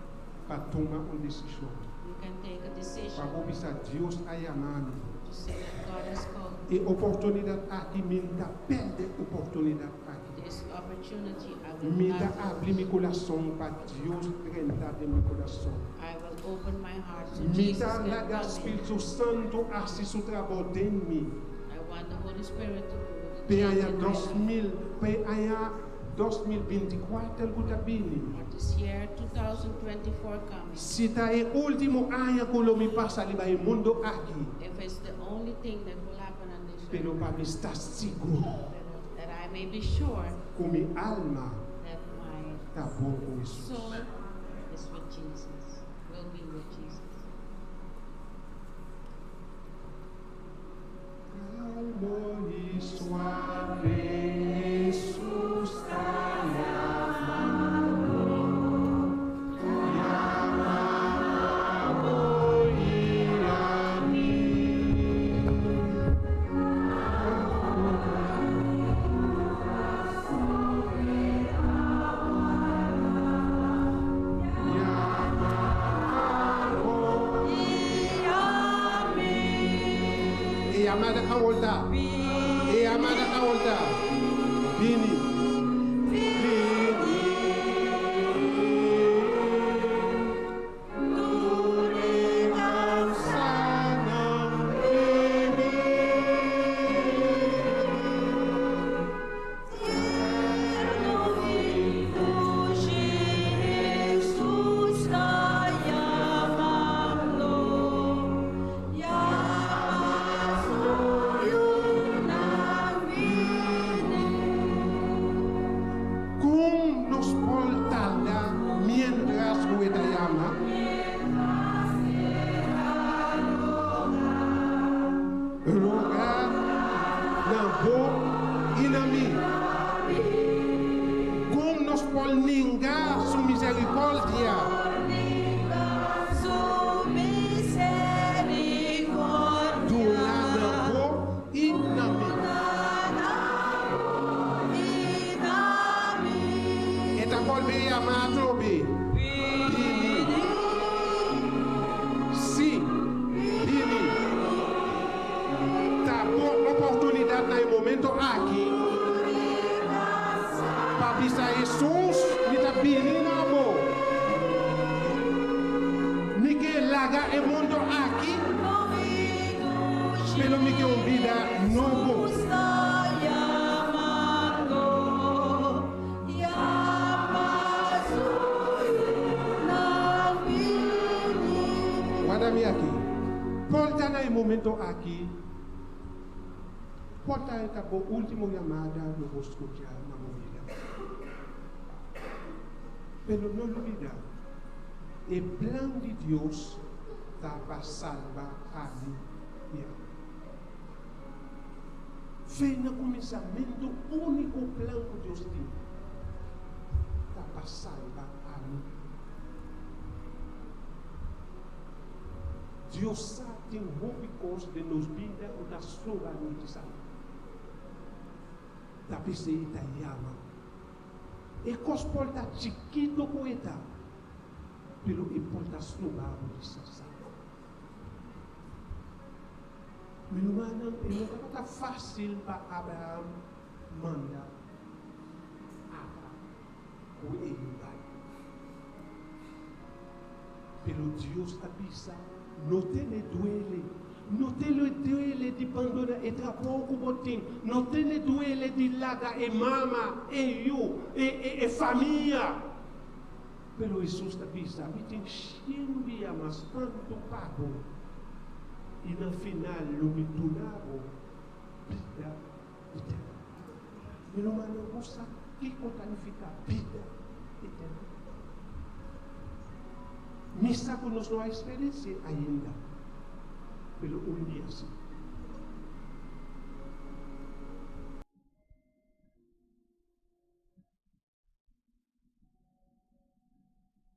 B: Pa tuma un desishon.
A: you can take a
B: Pa
A: decision
B: bo bisa Dios a yama mi.
A: to say that God has called
B: E oportunidat aki mi n' ta pèrdè oportunidat aki.
A: this opportunity. I will
B: Mi ta
A: not
B: habri mi kurason pa Dios drenta den mi kurason.
A: I will open my heart so
B: Mi
A: Jesus
B: ta
A: can
B: laga
A: come in.
B: Spiritu Santu hasi su trabou den mi.
A: I want the Holy Spirit to do the
B: Pe
A: change
B: aña
A: in my life.
B: 2000, pe aña 2024 ku ta bini.
A: For this year 2024 coming,
B: Si ta e último aña ku lo mi pasa riba e mundu aki,
A: if it's the only thing that will happen on this
B: pero
A: earth,
B: pa mi ta sigur
A: that I may be sure
B: ku mi alma
A: that my
B: ta bon ku Hesus.
A: soul is with Jesus, will be with Jesus.
B: Kalmo i suave Hesus ta yamando, yama abo i ami. a volta. E yamada a volta. Bini. Bini. Kon nos por tarda mientras ku e ta yama? Roga na bo i na mi. Kon nos por ninga su miserikòrdia? Duna na bo i na mi. E ta bolbe yama atrobe. Bini. Sí, bini. Ta bo oportunidat na e momento aki pa bisa Hesus, mi ta bini na bo. Mi ke laga e mundu aki, pero mi ke un bida nobo. Warda mi aki. Por ta na e momento aki, por ta e ta bo último yamada lo bo skucha na bo bida. Pero no lubida, e plan di Dios ta pa salba ami i abo. Fe na kuminsamentu úniko plan ku Dios tin ta pa salba ami. Dios sa tin hopi kos den nos bida ku ta stroba nos di salba. Ta p'esei ta yama. E kos por ta chikito ku e ta, pero e por ta stroba bo di ser salba. Mi rumannan, e no tabata fásil pa Abraham manda Agar ku e yu bai. Pero Dios a bisa, No tene duele. No tene duele di bandona e trabou ku bo tin. No tene duele di laga e mama, e yu, e e famia. Pero Hesus ta bisa, Mi tin shen bia mas tantu pa bo, i na final lo mi duna bo bida eterno. Mi rumannan, bo sa kiko ta nifiká bida eterno? Mi sa ku nos no a eksperensi'é ainda, pero un dia sí.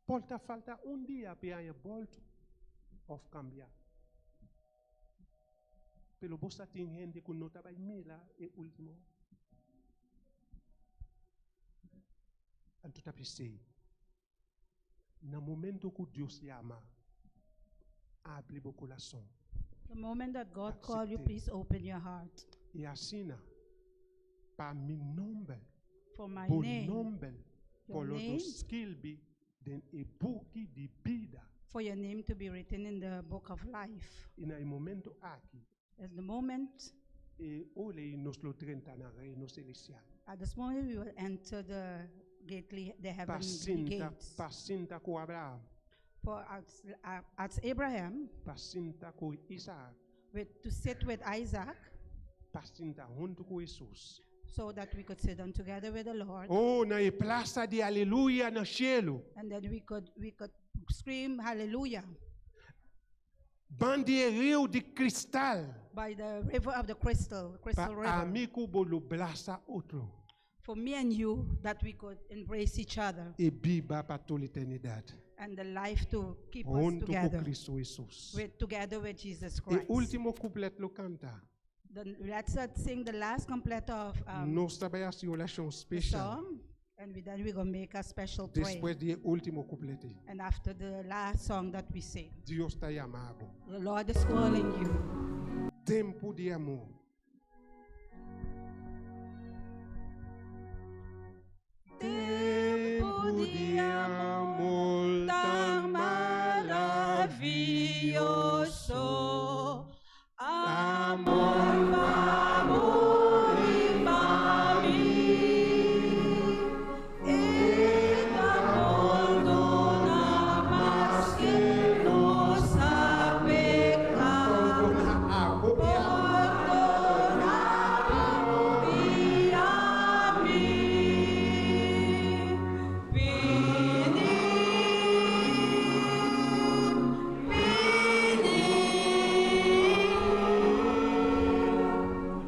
B: Por ta falta un dia p'e aña bòltu òf kambia. Pero bo sa tin hende ku no ta bai mira e último ora. Anto ta p'esei, na momento ku Dios yama, abri bo kurason.
F: The moment that God call you,
B: Aksept'é.
F: please open your heart.
B: I asina, pa mi nòmber,
F: For my
B: bo
F: name,
B: nòmber
F: your
B: por lo
F: name.
B: skirbi den e buki di bida.
F: For your name to be written in the book of life.
B: I na e momento aki,
F: At the moment,
B: e ora ei nos lo drenta na Reino Selestial.
F: at this moment, we will enter the gately, the
B: Pa
F: heavenly
B: sinta,
F: gates.
B: pa sinta ku Abraham,
F: For as Abraham,
B: pa sinta ku Isaac,
F: with, to sit with Isaac,
B: pa sinta huntu ku Hesus.
F: so that we could sit down together with the Lord,
B: Oh, na e plasa di aleluya na shelu.
F: and then we could scream hallelujah
B: Band'i e riu di kristal.
F: by the river of the crystal,
B: Pa
F: crystal river.
B: ami ku bo lo brasa otro.
F: For me and you, that we could embrace each other
B: I biba pa tur eternidat.
F: and the life to keep us
B: Huntu ku
F: together,
B: Kristu Hesus.
F: together with Jesus
B: E
F: Christ.
B: último kuplet lo kanta.
F: Let's sing the last couplet of
B: Nos ta bai hasi orashon
F: the
B: spesial.
F: song, and then we're going to make a special prayer.
B: Despues di e último kuplet.
F: And after the last song that we sing,
B: Dios ta yama bo.
F: the Lord is calling you.
B: Tempu di amor. di amor
F: tan maravioso. Amor pa muri pa mi. E ta pordona maske nos a peca.
B: Abo i
F: Pordona abo i ami. Bini, bini,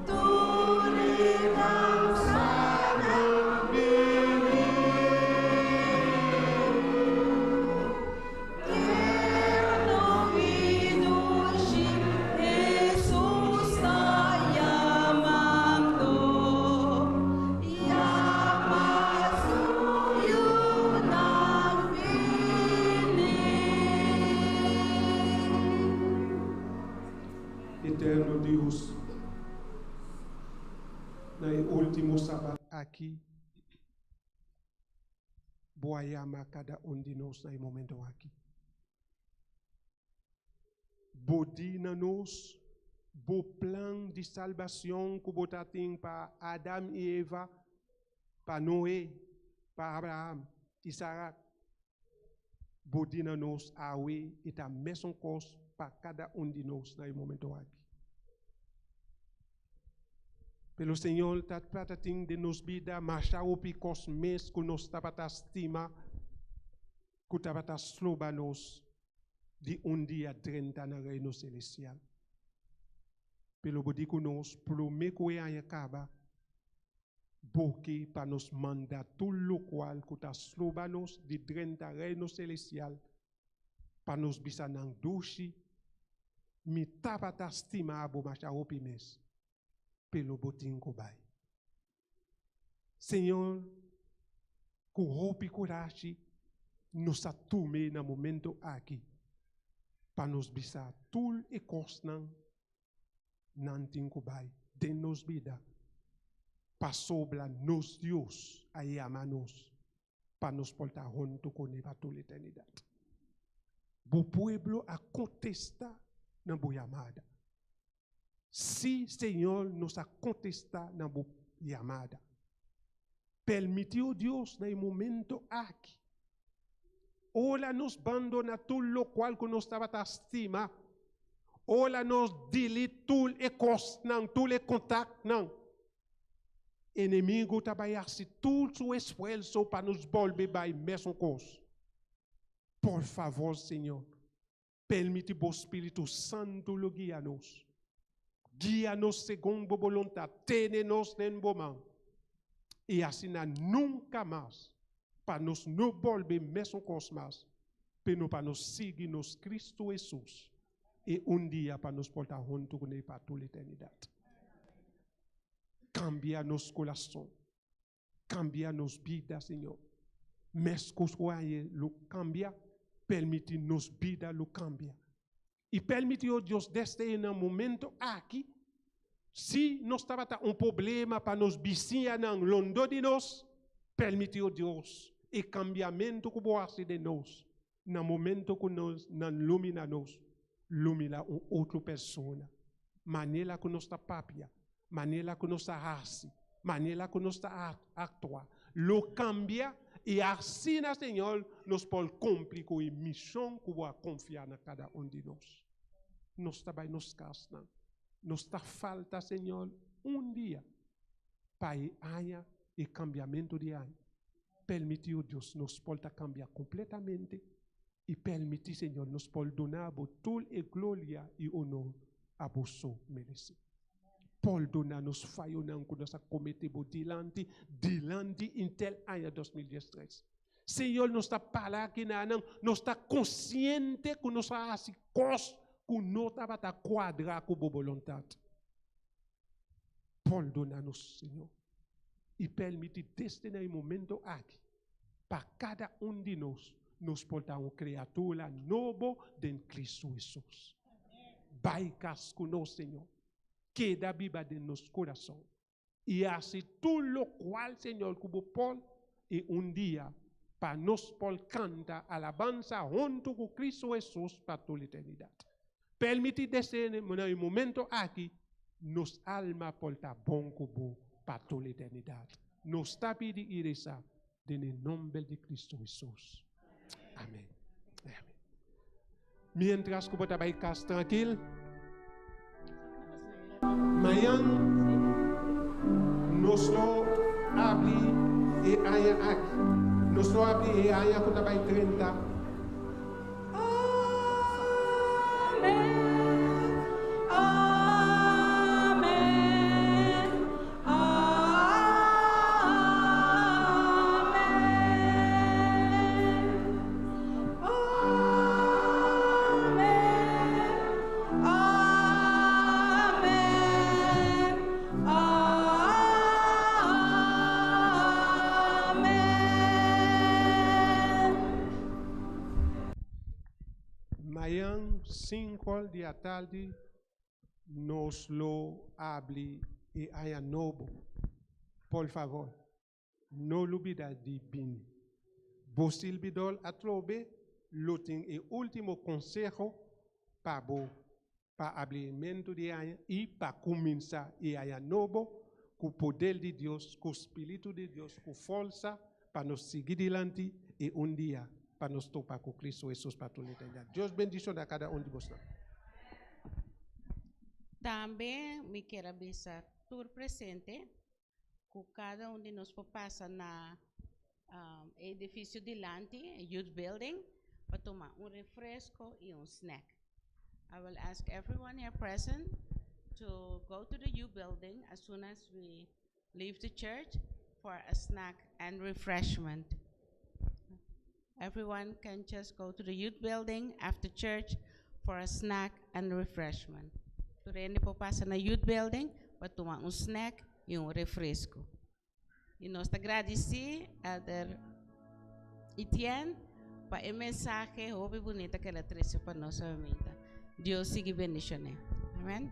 F: tur e cansanan Tierno i dushi Hesus ta yamando, yama su yunan bini.
B: Eterno Dios, na e ultimo sabat aki, Bo a yama kada un di nos na e momento aki. Bo di na nos Bo plan di salbacion cu Bo ta tin pa Adam y Eva, pa Noe, pa Abraham, Isaac. Bo di na nos awe y ta mesun cos pa kada un di nos na e momento aki. Pero Señor ta trata tin den nos bida masha hopi cos mes cu nos tabata stima cu tabata stroba nos di un dia drenta na Reino Celestial. Pero bo di cu nos prome cu e aña caba, bo ke pa nos manda tur locual cu ta stroba nos di drenta Reino Celestial pa nos bisa nan dushi, Mi tabata stima bo masha hopi mes, pero bo tin cu bai. Señor, cu hopi curashi nos a tume na momento aki pa nos bisa tur e cosnan nan tin cu bai den nos bida, pasobra nos Dios a yama nos pa nos por ta hunto cu ne pa tur eternidad. Bo pueblo a contesta na bo yamada. Sí, Señor, nos a contesta na bo yamada. Permiti, oh Dios, na e momento aki, ora nos bandona tur locual cu nos tabata stima, ora nos delete tur e cosnan, tur e contactnan, enemigo ta bay haci tur su esfuerzo pa nos bolbe bay mesun cos. Por favor, Señor, permiti bo Spiritu Santo lo guia nos. Guia nos segun bo boluntad, tene nos den bo man. Y asina nunca mas pa nos no bolbe mesun cos mas, pero pa nos sigui nos Cristo Hesus y un dia pa nos por ta hunto cu ne pa tur eternidad. Cambia nos curason, cambia nos bida, Señor. Mescos cu aye lo cambia, permiti nos bida lo cambia. Y permiti, oh Dios, desde e na momento aki, si nos tabata un problema pa nos bisiñanan londo di nos, permiti, oh Dios, e cambiamento cu bo haci den nos, na momento cu nos nan lumina nos, lumina un otro persona. Manera cu nos ta papia, manera cu nos ta haci, manera cu nos ta actua, lo cambia y asina, Señor, nos por cumpli cu e mision cu bo a confia na cada un di nos. Nos ta bay nos casnan. Nos ta falta, Señor, un dia pa e aña e cambiamento di aña. Permiti, oh Dios, nos por ta cambia completamente y permiti, Señor, nos por duna bo tur e gloria y honor a bo so merece. Pordona nos fayonan cu nos a comete bo dilanti, dilanti intel aña 2013. Señor, nos ta para aki nanan, nos ta consciente cu nos a haci cos cu no tabata cuadra cu bo boluntad. Pordona nos, Señor, y permiti desde na e momento aki, pa cada un di nos, nos por ta un criatura nobo den Cristo Jesus. Bay cas cu nos, Señor. Keda biba den nos curason. Y haci tur locual, Señor, cu bo por, y un dia. Pa nos por kanta alabansa huntu ku Kristu Hesus pa tur eternidat. Permití desde e momento aki nos alma por ta bon ku Bo pa tur eternidat. Nos ta pidi i resa den e nòmber di Kristu Hesus. Amèn. Amèn. Mientras ku bo ta bai kas trankil, mañan nos lo abri e aña aki. Nos lo abri e aña ku ta bai 30. Mañan sink'or di atardi nos lo habri e aña nobo. Por fabor, no lubidá di bini. Bo sirbidó atrobe lo tin e último konseho pa bo pa abrimentu di aña i pa kuminsá e aña nobo ku poder di Dios, ku spiritu di Dios, ku forsa pa nos sigui dilanti i un dia pa nos topa ku Kristu Hesus pa tur eternidat. Dios bendishoná kada un di boso.
A: Tambe mi ke bisa tur presente ku kada un di nos por pasa na edifisio dilanti, Youth Building, pa tuma un refresko i un snack. I will ask everyone here present to go to the youth building as soon as we leave the church for a snack and refreshment. Everyone can just go to the youth building after church for a snack and refreshment. Tur hende por pasa na youth building pa tuma un snack i un refresko. I nos ta gradisí Elder Etienne pa e mensahe hopi bunita ku el a trese pa nos aminta. Dios sigui bendishon'é. Amèn.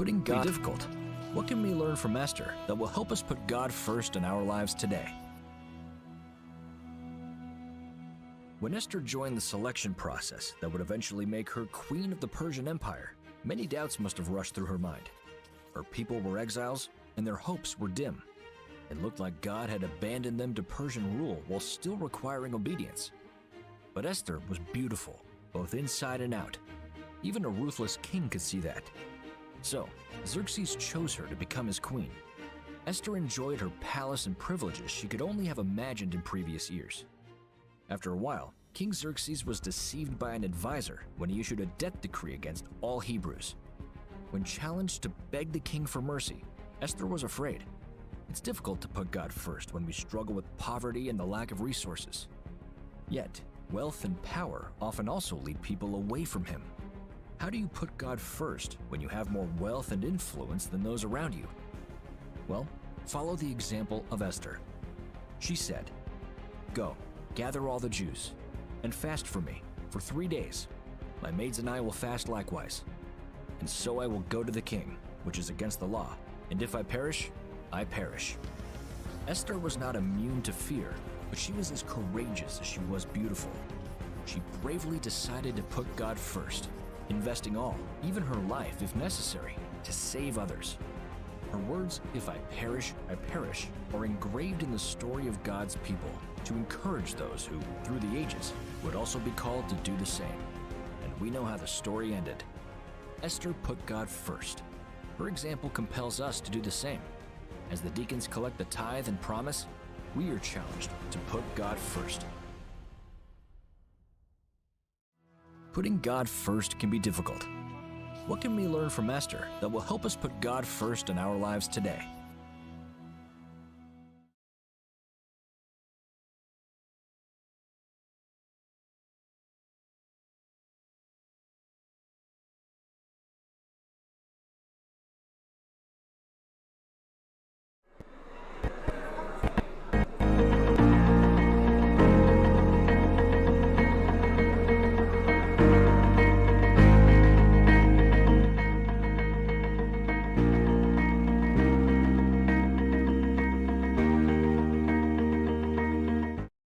G: Putting God difficult. What can we learn from Esther that will help us put God first in our lives today? When Esther joined the selection process that would eventually make her queen of the Persian Empire, many doubts must have rushed through her mind. Her people were exiles, and their hopes were dim. It looked like God had abandoned them to Persian rule while still requiring obedience. But Esther was beautiful, both inside and out. Even a ruthless king could see that. So, Xerxes chose her to become his queen. Esther enjoyed her palace and privileges she could only have imagined in previous years. After a while, King Xerxes was deceived by an advisor when he issued a death decree against all Hebrews. When challenged to beg the king for mercy, Esther was afraid. It's difficult to put God first when we struggle with poverty and the lack of resources. Yet, wealth and power often also lead people away from Him. How do you put God first when you have more wealth and influence than those around you? Well, follow the example of Esther. She said, Go, gather all the Jews, and fast for me for three days. My maids and I will fast likewise. And so I will go to the king, which is against the law, and if I perish, I perish. Esther was not immune to fear, but she was as courageous as she was beautiful. She bravely decided to put God first, investing all, even her life if necessary, to save others. Her words, If I perish, I perish, are engraved in the story of God's people to encourage those who, through the ages, would also be called to do the same. And we know how the story ended. Esther put God first. Her example compels us to do the same. As the deacons collect the tithe and promise, we are challenged to put God first. Putting God first can be difficult. What can we learn from Esther that will help us put God first in our lives today?